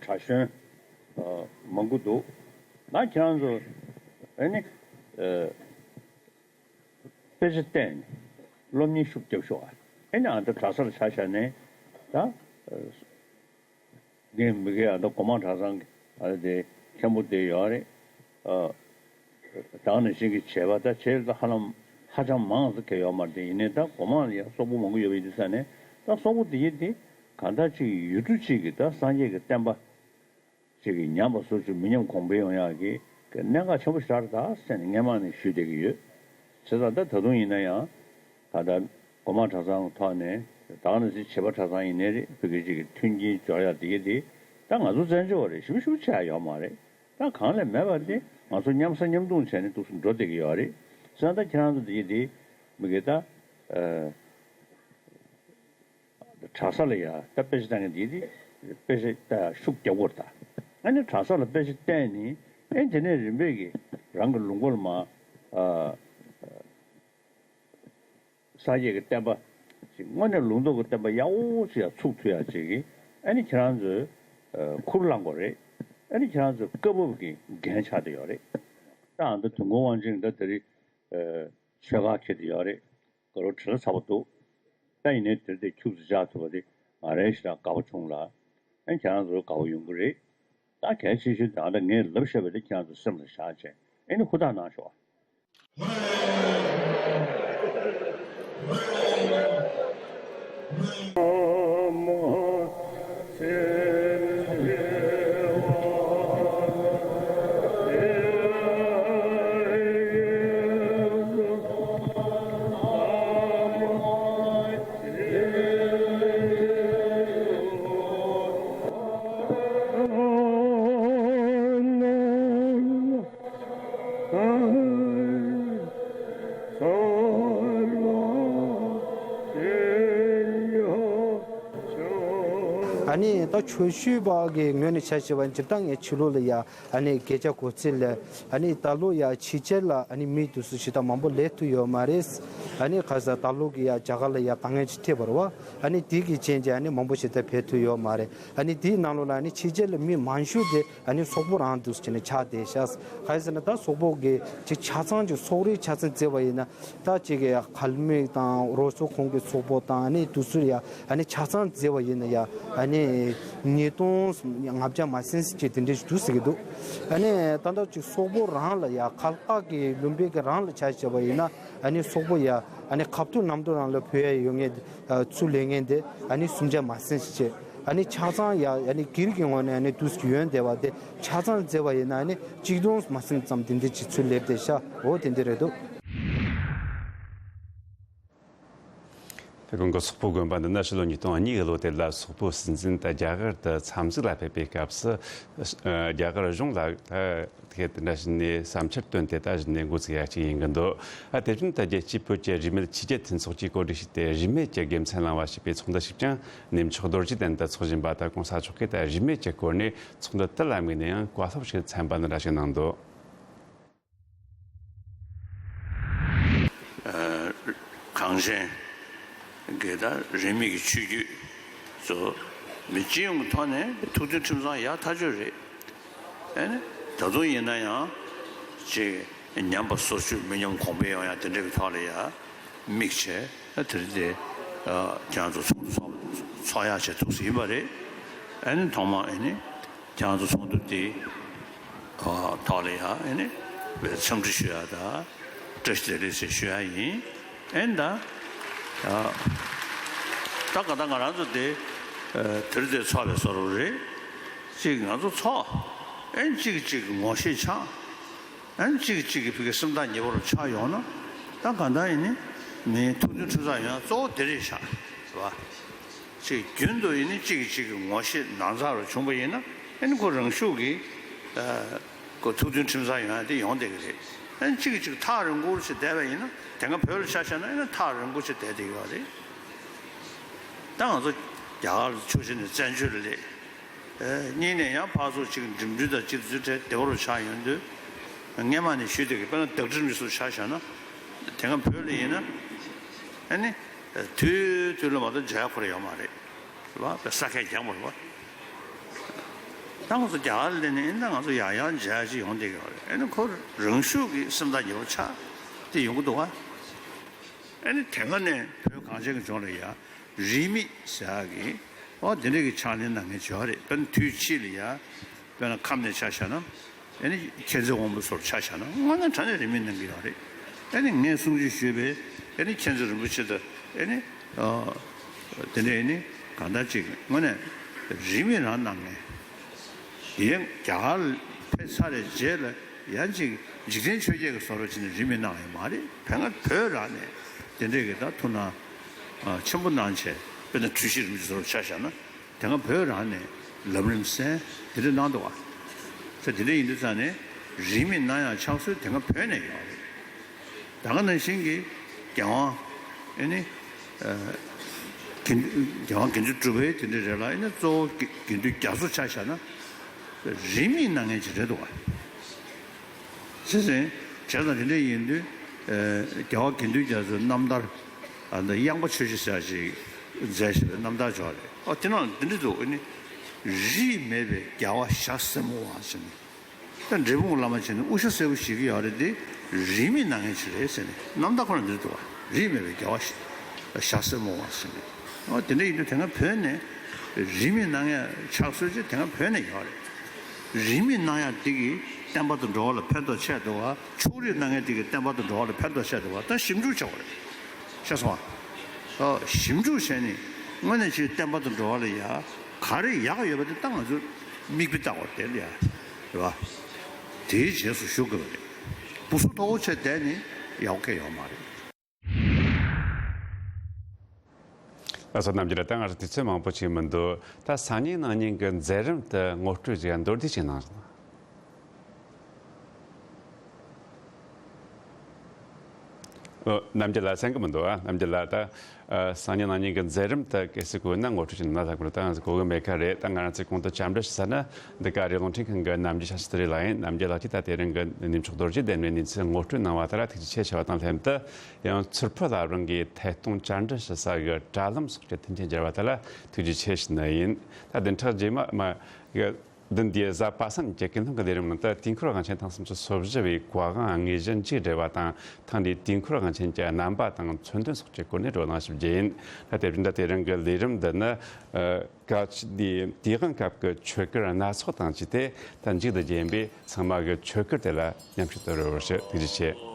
གྲྭ་གཞོན་མང་པོ་འདུག་ང་ཁྱེད་རང་ཚོ་ཨ་ནི་དཔེ་ཆ་བལྟས་ནས་སློབ་གཉེར་ཤུགས་རྒྱབ་ཤོག་ཨ་ནི་ཨ་ད་གྲྭ་སར་ཆ་བཞག་ནས་ད་ངའི་མི་གའི་ཨ་ད་སྒོ་མང་གྲྭ་ཚང་གི་ཨ་དེ་མཁན་པོ་དེ་ཡོད་རེད། ད་ནང་བཞིན་གྱི་བྱས་པ་ད་བྱས་ད་ཧ་ལམ་ཧ་ཅང་མང་ཙམ་གལ་ཡོད་མ་རེད། དེ་ཡིན་ནའི་ད་སྒོ་མང་ལ་ཡང་སོག་པོ་མང་པོ་ཡོད་པ་ཡིན་དུས་ས་ནས་ད་སོག་པོ་དེ་ཡིན་དེ་གང་ལྟར་ཅིག་ཡུལ་གྲུ་གཅིག་གི་ད་སངས་རྒྱས་ཀྱི་བསྟན་པ་ཅིག་གི་ཉམས་པ་སོར་ཆུད་མི་ཉམས་གོང་འཕེལ་ཡོང་ཡག་གི་གནད་འགག་ཆེན་པོ་ཞིག་རེད་ད་ཟེར་ནས་སྔན་མ་ནས་ཞུས་བསྡད་ཀྱི་ཡོད། བྱས་ཙང་ད་ད་དུང་ཡིན་ན་ཡང་ད་ལྟ་སྒོ་མང་གྲྭ་ཚང་ཐོག་ནས་ད་ག་ནང་བཞིན་བྱེས་པ་གྲྭ་ཚང་ཡིན་ནའི་རེད། བོད་ཀྱི་ཅིག་གི་མཐུན་རྐྱེན་སྦྱོར་ཡག་དེ་གི་དེ་ད་ང་ཚོ་བཙན་བྱོལ་བ་རེད། ཞེ་པོ་ཞེ་པོ་ཆེ་ཡག་ཡོད་མ་རེད། ད་གང་ལས་མེད་པ་དེ་ང་ཚོ་མཉམ་ཟ་མཉམ་འཐུང་བྱས་ནས་འདུག་སེ་འགྲོ་བསྡད་ཀྱི་ཡོད་རེད། བྱས་ཙང་ད་ཁྱེད་རང་ཚོ་དེ་གི་དེ་མི་གི་ད་གྲྭ་ས་ལ་ཡ་ད་དཔེ་ཆ་ལྟ་མཁན་དེ་དེ་དཔེ་ཆ་ལྟ་ཡ་ཤུགས་རྒྱག་དགོས་རེད་ད། ཨ་ནི་གྲྭ་ས་ལ་དཔེ་ཆ་བལྟས་ནི་ཨེ་དེ་ནས་རིམ་པས་ཀྱི་རང་གི་ལུང་པ་ལ་མ་ཨ་སངས་རྒྱས་ཀྱི་བསྟན་པ་ཅིག་དངོས་གནས་ལུང་རྟོགས་ཀྱི་བསྟན་པ་ཡག་པོ་ཅིག་ཡ་ཚུགས་ཐུབ་ཡ་ཅིག་གི་ཨ་ནི་ཁྱེད་རང་ཚོས་ཨ་ཁུར་བླངས་དགོས་རེད། ཨ་ནི་ཁྱེད་རང་ཚོས་སྐབས་བབ་ཀྱི་འགན་ཆགས་བསྡད་ཡོད་རེད། ད་ཨ་ད་དུས་འཁོར་དབང་ཆེན་ད་དེ་རིང་ཨ་ཆོལ་ཁ་འཁྱེར་བསྡད་ཡོད་རེད། དགའ་རབ་བྲེལ་ཚ་པོ་འདུག་ད་ཡིན་ནའི་དེར་དེ་ཁྱུག་ཙམ་བཞག་ཐུབ་པ་དེ་ང་རང་ཞེ་དྲག་དགའ་པོ་བྱུང་ལ། ཨ་ཁྱེད་རང་ཚོ་དགའ་པོ་ཡོང་གི་རེད། ད་གལ་ཆེ་ཤོས་དེ་ཨ་ད་ངས་ལབ་བཤད་པ་དེ་ཁྱེད་རང་ཚོ་སེམས་ལ་བཞག་བྱས་ཨེ་ནི་ཧུར་ཐག་གནང་ཤོག་ཨ། ཨ་ ཨ་ནི་ད་ཆོས་ཞུ་བ་གི་ངོས་ནས་ཆ་བཞག་པ་ཡིན་ན་སྤྱིར་བཏང་ངས་ཕྱི་ལོགས་ལ་ཡ་ཨ་ནི་གོད་ཆག་གོ་ཚད་ལ་ཨ་ནི་ད་ལོ་ཡ་ཕྱི་རྒྱལ་ལ་ཨ་ནི་མི་དེ་ཚོ་ཞེ་དྲག་མང་པོ་སླེབས་ཐུབ་ཡོད་མ་རེད། ཨ་ནི་ཁ་སང་ད་ལོ་གི་ཡ་རྒྱ་གར་ལ་ཡ་དཀའ་ངལ་ཅིག་འཕྲད་པ་རེད་བ། ཨ་ནི་དེ་གི་རྐྱེན་གྱིས་ཨ་ནི་མང་པོ་ཞེ་དྲག་ཕེབས་ཐུབ་ཡོད་མ་རེད། ཨ་ནི་དེའི་ནང་ལོགས་ལ་ཨ་ནི་ཕྱི་རྒྱལ་ལ་མི་མང་ཤོས་དེ་ཨ་ནི་སོག་པོ་རང་འདུག་ཟེར་ནས་ཆགས་བསྡད་ཤག་གང་ཡིན་ཟེར་ན་ད་སོག་པོ་གི་ཅིག་ཆ་ཚང་གི་སོག་རིགས་ཆ་ཚང་བརྩིས་པ་ཡིན་ན། ད་ཅིག་གི་ཡ་ཁལ་མིག་དང་རོ་སོ་ཁོང་གི་སོག་པོ་དང་ཨ་ནི་དེ་ཚོ་ཡ་ཨ་ནི་ཆ་ཚང་བརྩིས་པ་ཡིན་ན་ཡ་ཨ་ནི་ཉིས་སྟོང་ལྔ་བརྒྱ་མ་ཟིན་ཅིག་དེ་འདྲ་ཞིག་འདུག་ཟེར་གྱི་འདུག་ཨ་ནི་ད་ལྟ་ཅིག་སོག་པོ་རང་ལ་ཡ་ཁ་ལག་གི་ལུང་པའི་གི་རང་ལ་ཆ་བཞག་པ་ཡིན་ན་ཨ་ནི་སོག་པོ་ཡ་ཨ་ནི་ཁ་ཐུག་ནམ་དུ་རང་ལ་བོད་ཡ་ཡོད་མཁན་ཚུར་ལེན་མཁན་དེ་ཨ་ནི་སུམ་བརྒྱ་མ་ཟིན་ཅིག་ཨ་ནི་ཆ་ཚང་ཡ་ཨ་ནི་སྒེར་གྱི་ངོས་ནས་ཨ་ནི་དུས་ཀྱི་ཡོན་བསྡད་པ་དེ་ཆ་ཚང་བརྩིས་པ་ཡིན་ན་ཨ་ནི་གཅིག་སྟོང་མ་ཟིན་ཙམ་དེ་འདྲ་ཅིག་ཚུར་སླེབས་བསྡད་ཤག་འོ་དེ་འདྲ་རེད་འདུག་དེ་དགོན་གྱི་སོག་པོ་དགོན་པ་འདི་ནི་ཕྱི་ལོ་ཉིས་སྟོང་གཉིས་ཀྱི་ལོ་དེ་ལ་སོག་པོ་སྲིད་འཛིན་དང་རྒྱ་གར་དུ་འཚམས་གཟིགས་ལ་ཕེབས་པའི་སྐབས་སུ་རྒྱ་གར་གཞུང་ལ་ད་དེ་འདྲ་བྱས་ནས་བསམ་འཆར་བཏོན་ཏེ་ད་གཞི་ནས་འགོ་ཚུགས་ཡ་གཅིག་ཡིན་གྱི་འདུག་ཨ་དེ་བཞིན་ད་རྒྱལ་སྤྱིའི་བོད་ཀྱི་རིས་མེད་ཕྱི་རྒྱལ་མཐུན་ཚོགས་ཀྱིས་གོ་སྒྲིག་བྱས་ཏེ་རིས་མེད་ཀྱི་དགེ་མཚན་བླངས་པ་ཞེས་པའི་ཚོགས་འདུ་ཞིག་ཀྱང་གནས་མཆོག་རྡོ་རྗེ་གདན་དུ་འཚོགས་བཞིན་པ་དང་གོང་ས་མཆོག་གིས་ད་རིས་མེད་ཀྱི་སྐོར་ནས་ཚོགས་འདུ་དེ་ལ་དམིགས་ནས་ཡང་བཀའ་སློབ་ཞིག་མཚན་པ་འདི་འདྲ་ཞིག་གནང་འདུག་གངས་ཅན་གྱི་ད་རིས་མེད་ཀྱི་ཆོས་བརྒྱུད་ཚོ་མི་སྤྱི་ཡོངས་ཀྱི་ཐོག་ནས་ཐུགས་མཐུན་ཁྲིམས་གཙང་ཡག་ཐག་ཆོད་རེད། ཨེ་ནི་ད་དུང་ཡིན་ན་ཡང་ཅིག་ཉམས་པ་སོར་ཆུད་མི་ཉམས་གོང་འཕེལ་ཡོང་ཡ་དེ་འདྲ་གི་ཐོག་ལ་ཡ་དམིགས་བྱས་ད་དེ་རིང་དེ་ཁྱེད་རང་ཚོ་ཚོགས་འདུ་ཚོགས་ཚོགས་ཡག་བྱས་ཐུགས་སུ་ཡིན་པ་རེད། ཨེ་ནི་ཐོག་མ་ཨེ་ནི། ཁྱེད་རང་ཚོ་ཚོགས་འདུ་དེ་ཐོག་ལ་ཡ་ཨེ་ནི་འཚམས་འདྲི་ཞུ་ཡ་དང་བཀྲ་ཤིས་བདེ་ལེགས་ཟེར་ཞུ་ཡ་ཡིན། ཨེ་ནི་ད་ད་ག་ད་ང་རང་ཚོ་དེ་དེར་དེ་ཚོགས་པའི་བཟོ་འདྲ་རེད། གཅིག་ང་ཚོ་ཚོགས་ཨེ་ནི་གཅིག་གཅིག་གི་ངོ་ཤེས་ཆགས། ཨེ་ནི་གཅིག་གཅིག་གི་ཕ་གི་སེམས་ཐག་ཉེ་པོ་རུ་ཆགས་ཡོང་ན་ད་ག་ད་ཡིན་ནི་མིའི་ཐུགས་མཐུན་ཁྲིམས་གཙང་ཡོང་ཡ་གཙོ་བོ་དེ་རེད་ཤག་རེད་པ། ཅིག་རྒྱུན་དུ་ཡིན་ནི་གཅིག་གིས་གཅིག་གི་ངོ་ཤེས་ནང་ཚགས་རུ་བྱུང་པ་ཡིན་ན་ཨེ་ནི་ཁོ་རང་ཤུགས་ཀྱིས་ཁོ་ཐུགས་མཐུན་ཁྲིམས་གཙང་ཡོང་ཡ་དེ་ཡོང་བསྡད་ཀྱི་རེད། ཨེ་ནི་གཅིག་གིས་གཅིག་ཐག་རིང་པོ་ཞིག་བསྡད་པ་ཡིན་ན་དེ་སྔ་བོད་ལ་ཆ་བཞག་ན་ཨེ་ནི་ཐག་རིང་པོ་ཞིག་བསྡད་བསྡད་ཡོད་རེད། ད་ང་ཚོ་རྒྱ་གར་ལ་ཆོས་བྱེད་ནས་བཙན་བྱོལ་ལ་སླེབས། གཉིས་ནས་ཡང་ཕར་ཚུར་གཅིག་འགྲིམ་འགྲུལ་དང་གཅིག་འཛུལ་ཁྲལ་བདེ་བོ་རུ་ཆགས་ཡོང་དུས་སྔས་མ་ནས་ཞུས་བསྡད་ཀྱི་དཔེར་ན་བདག་སྒྲིམ་རིགས་སུ་ཆ་བཞག་ན་དེ་སྔ་བོད་ལ་ཡིན་ན་ཨེ་ནི། དུས་དུས་ལ་མ་གཏོགས་མཇལ་ཁོ་ར་ཡོད་མ་རེད། རེད་པ། དཔེ་ས་ཁད་རྒྱག་པ་རེད་པ། ད་ང་ཚོ་རྒྱ་གར་སླེབས་ནས་ཨེ་ད་ང་ཚོ་ཡང་ཡང་མཇལ་ཅིག་ཡོང་བསྡད་ཀྱི་ཡོད་རེད། ཨེ་ནི་ཁོ་རང་ཤུགས་ཀྱིས་སེམས་ཐག་ཉེ་པོ་ཆགས་དེ་ཡོང་གི་འདུག་བ། ཨེ་ནི་དེ་སྔ་ནས་བོད་གངས་ཅན་གྱི་ལྗོངས་ལ་ཡ་རིས་མེད་ཟེར་ཡག་གི་ཨོ་དེ་འདྲ་གི་ཕྱག་ལེན་གནང་མཁན་ཅིག་ཡོད་རེད། དཔེར་ན་དུས་ཕྱིས་ལ་ཡ་དཔེར་ན་ཁམས་ནས་ཆ་བཞག་ན། ཨེ་ནི་མཁྱེན་བརྩེ་དབང་པོ་ཚོར་ཆ་བཞག་ན་དངོས་གནས་དྲང་གནས་རིས་མེད་གནང་གི་ཡོད་རེད། ཨེ་ནི་ངས་གསུང་ཆོས་ཞུས་པས་ཨེ་ནི་མཁྱེན་བརྩེ་རིན་པོ་ཆེ་དང་ཨེ་ནི་ཨ་དེ་འདྲ་ཨེ་ནི་གང་ལྟར་ཅིག་དངོས་གནས་རིས་མེད་རང་གནང་མཁན། དེ་ཡང་རྒྱ་གར་ཕེབས་ཚར་བའི་རྗེས་ལ་ཡང་ཅིག་འཇིག་རྟེན་ཆོས་བརྒྱད་ཀྱི་བཟོ་འདྲ་བྱས་ནས་རིས་མེད་གནང་ཡོད་མ་རེད། དེ་སྔ་བོད་རང་ནས་དེ་འདྲས་ཀྱི་ད་ཐུགས་སྣང་ཆེན་པོ་གནང་བྱས་དཔེར་ན་འཁྲུལ་ཞིག་རིན་པོ་ཆེ་བཟོ་འདྲ་ཆ་བཞག་ན། དེ་སྔ་བོད་རང་ནས་ལམ་རིམ་གསན་དེ་འདྲ་གནང་འདུག་བ། ས་དེ་འདྲ་ཡིན་དུས་ཙང་ནས་རིས་མེད་གནང་ཡག་ཕྱག་སྲོལ་དེ་སྔ་བོད་ནས་ཡོད་རེད། ད་ག་ནང་བཞིན་གྱི་རྒྱལ་དབང་ཨེ་ནི་དགེ་འདུན་རྒྱལ་དབང་དགེ་འདུན་གྲུབ་པའི་དེ་འདྲ་རེད་ལ་ཨེ་ནི་གཙོ་བོ་དགེ་འདུན་རྒྱ་མཚོ་ཆ་བཞག་ན་རིས་མེད་གནང་མཁན་ཅིག་རེད་འདུག་བ། བྱས་ཙང་དེ་འདྲ་ཡིན་དུས་རྒྱལ་བ་དགེ་འདུན་རྒྱ་མཚོའི་རྣམ་ཐར་ཨ་ནི་དབྱངས་པ་ཆོས་ཀྱི་ཟེར་ཞིག་མཛད་བཞག་པའི་རྣམ་ཐར་ཅིག་ཡོད་རེད། ཨོ་དེ་ནང་འདི་འདྲ་འདུག་ཨ་ནི་རིས་མེད་པའི་རྒྱལ་བ་ཞྭ་སེར་མོ་བ་ཟེར་ནས་ད་འབྲས་སྤུངས་བླ་མ་བྱས་ནས་དབུ་ཞྭ་སེར་པོ་ཞིག་ཡོད་རེད། དེ་རིས་མེད་གནང་མཁན་ཅིག་རེད་ཟེར་ནས་རྣམ་ཐར་ཁོ་ན་འདི་འདྲ་འདུག་བ། རིས་མེད་པའི་རྒྱལ་བ་ཞྭ་སེར་མོ་བ་ཟེར་ནས། ཨོ་དེ་འདྲ་ཡིན་དུས་དེ་སྔ་བོད་ནས་རིས་མེད་གནང་ཡ་ཕྱག་སྲོལ་ཅིག་དེ་སྔ་བོད་ནས་ཡོད་རེད། རིས་མེད་གནང་ཡ་འདི་གིས་བསྟན་པ་དང་འགྲོ་བ་ལ་ཕན་ཐོགས་ཆེ་འདུག་བ། ཕྱོགས་རིས་གནང་མཁན་འདི་གིས་བསྟན་པ་དང་འགྲོ་བ་ལ་ཕན་ཐོགས་ཆེ་འདུག་བ། ད་ཞིབ་འཇུག་བྱ་དགོས་རེད། ཤེས་སོང་ཨ། ཨོ་ཞིབ་འཇུག་བྱས་ནས་དངོས་གནས་ཅིག་བསྟན་པ་དང་འགྲོ་བ་ལ་ཡ་ག་རེ་ཡག་ཡོད་པ་དེ་ད་ང་ཚོས་མིག་དཔེ་བལྟ་དགོས་རེད་དེ་ལ་ཡ། རེད་བ། དེའི་རྗེས་སུ་ཞུགས་དགོས་པ་རེད། སྦུ་སུ་མཐོ་བོ་ཆེ་བསྡད་ནས་ཡག་གི་ཡོད་མ་རེད། ལགས་སོ། རྣམ་རྒྱལ་ལགས། ད་ང་ཚོ་དུས་ཚོད་མང་པོ་ཞིག་མི་འདུག་ད་སང་ཉིན་གནངས་ཉིན་གྱི་མཛད་རིམ་དེ་ངོ་སྤྲོད་ཅིག་མདོར་བསྡུས་ཤིག་གནང་རོགས། རྣམ་རྒྱལ་ལགས་གསན་གི་མི་འདུག་ཨ། རྣམ་རྒྱལ་ལགས་ད། ཨ། སང་ཉིན་གནངས་ཉིན་གྱི་མཛད་རིམ་དེ་གལ་སྲིད་གོ་ན་ངོ་སྤྲོད་ཅིག་གནང་ན་ལྷག་པར་དུ་གོ་གི་མེད་ཁ་རེད། ད་ང་རང་ཚོས་གོང་དུ་བཅར་འདྲི་ཞུ་ས་ནི་འདི་ག་རེད། རླུང་འཕྲིན་ཁང་གི་རྣམ་རྒྱལ་ཤཱ་སྟྲི་ལགས་ཡིན། རྣམ་རྒྱལ་ལགས་ཀྱིས་ད་དེ་རིང་གི་གནས་མཆོག་རྡོ་རྗེ་གདན་མའི་གནས་ཚུལ་ངོ་སྤྲོད་གནང་བ་དེ་ལ་ཐུགས་རྗེ་ཆེ་ཞུ་བ་དང་ལྷན་དུ། ཡང་མཚུར་ཕུ་བླ་བྲང་གི་ཐད་གཏོང་བཅར་འདྲི་ཞུ་ས་གི་དྲ་ལམ་སོགས་ཀྱི་མཐུན་རྐྱེན་སྦྱར་བ་དེ་ལ་ཐུགས་རྗེ་ཆེ་ཞུ་ནི་ཡིན། ད་བདུན་ཕྲག་རྗེས་མ་མ་གི་བདུན་འདིའི་གཟའ་པ་སངས་ཀྱི་ཀུན་སློང་གི་ལས་རིམ་ནང་དུ་དུས་འཁོར་དབང་ཆེན་ཐེངས་སུམ་ཅུ་སོ་བཞི་བའི་གོ་དབང་དངོས་གཞི་མཇུག་སྒྲིལ་བ་དང་། ཐེངས་འདིའི་དུས་འཁོར་དབང་ཆེན་གྱི་རྣམ་པ་དང་མཚོན་དོན་སོགས་ཀྱི་སྐོར་ནས་བགྲོ་གླེང་ཞུ་རྒྱུ་ཡིན། ད་དེ་བཞིན་ད་དེ་རིང་གི་ལས་རིམ་འདི་ནི། ཨ། སྐབས་དེའི་དུས་དབང་སྐབས་ཀྱི་ཆོས་སྐོར་སྣ་ཚོགས་དང་བཅས་ཏེ་ད་མཇུག་ཏུ་རྒྱན་པའི་ཚང་མ་གི་ཆོས་སྐོར་དེ་ལ་མཉམ་ཞུགས་དུ་རོལ་བར་ཞུ། ཐུགས་རྗེ་ཆེ།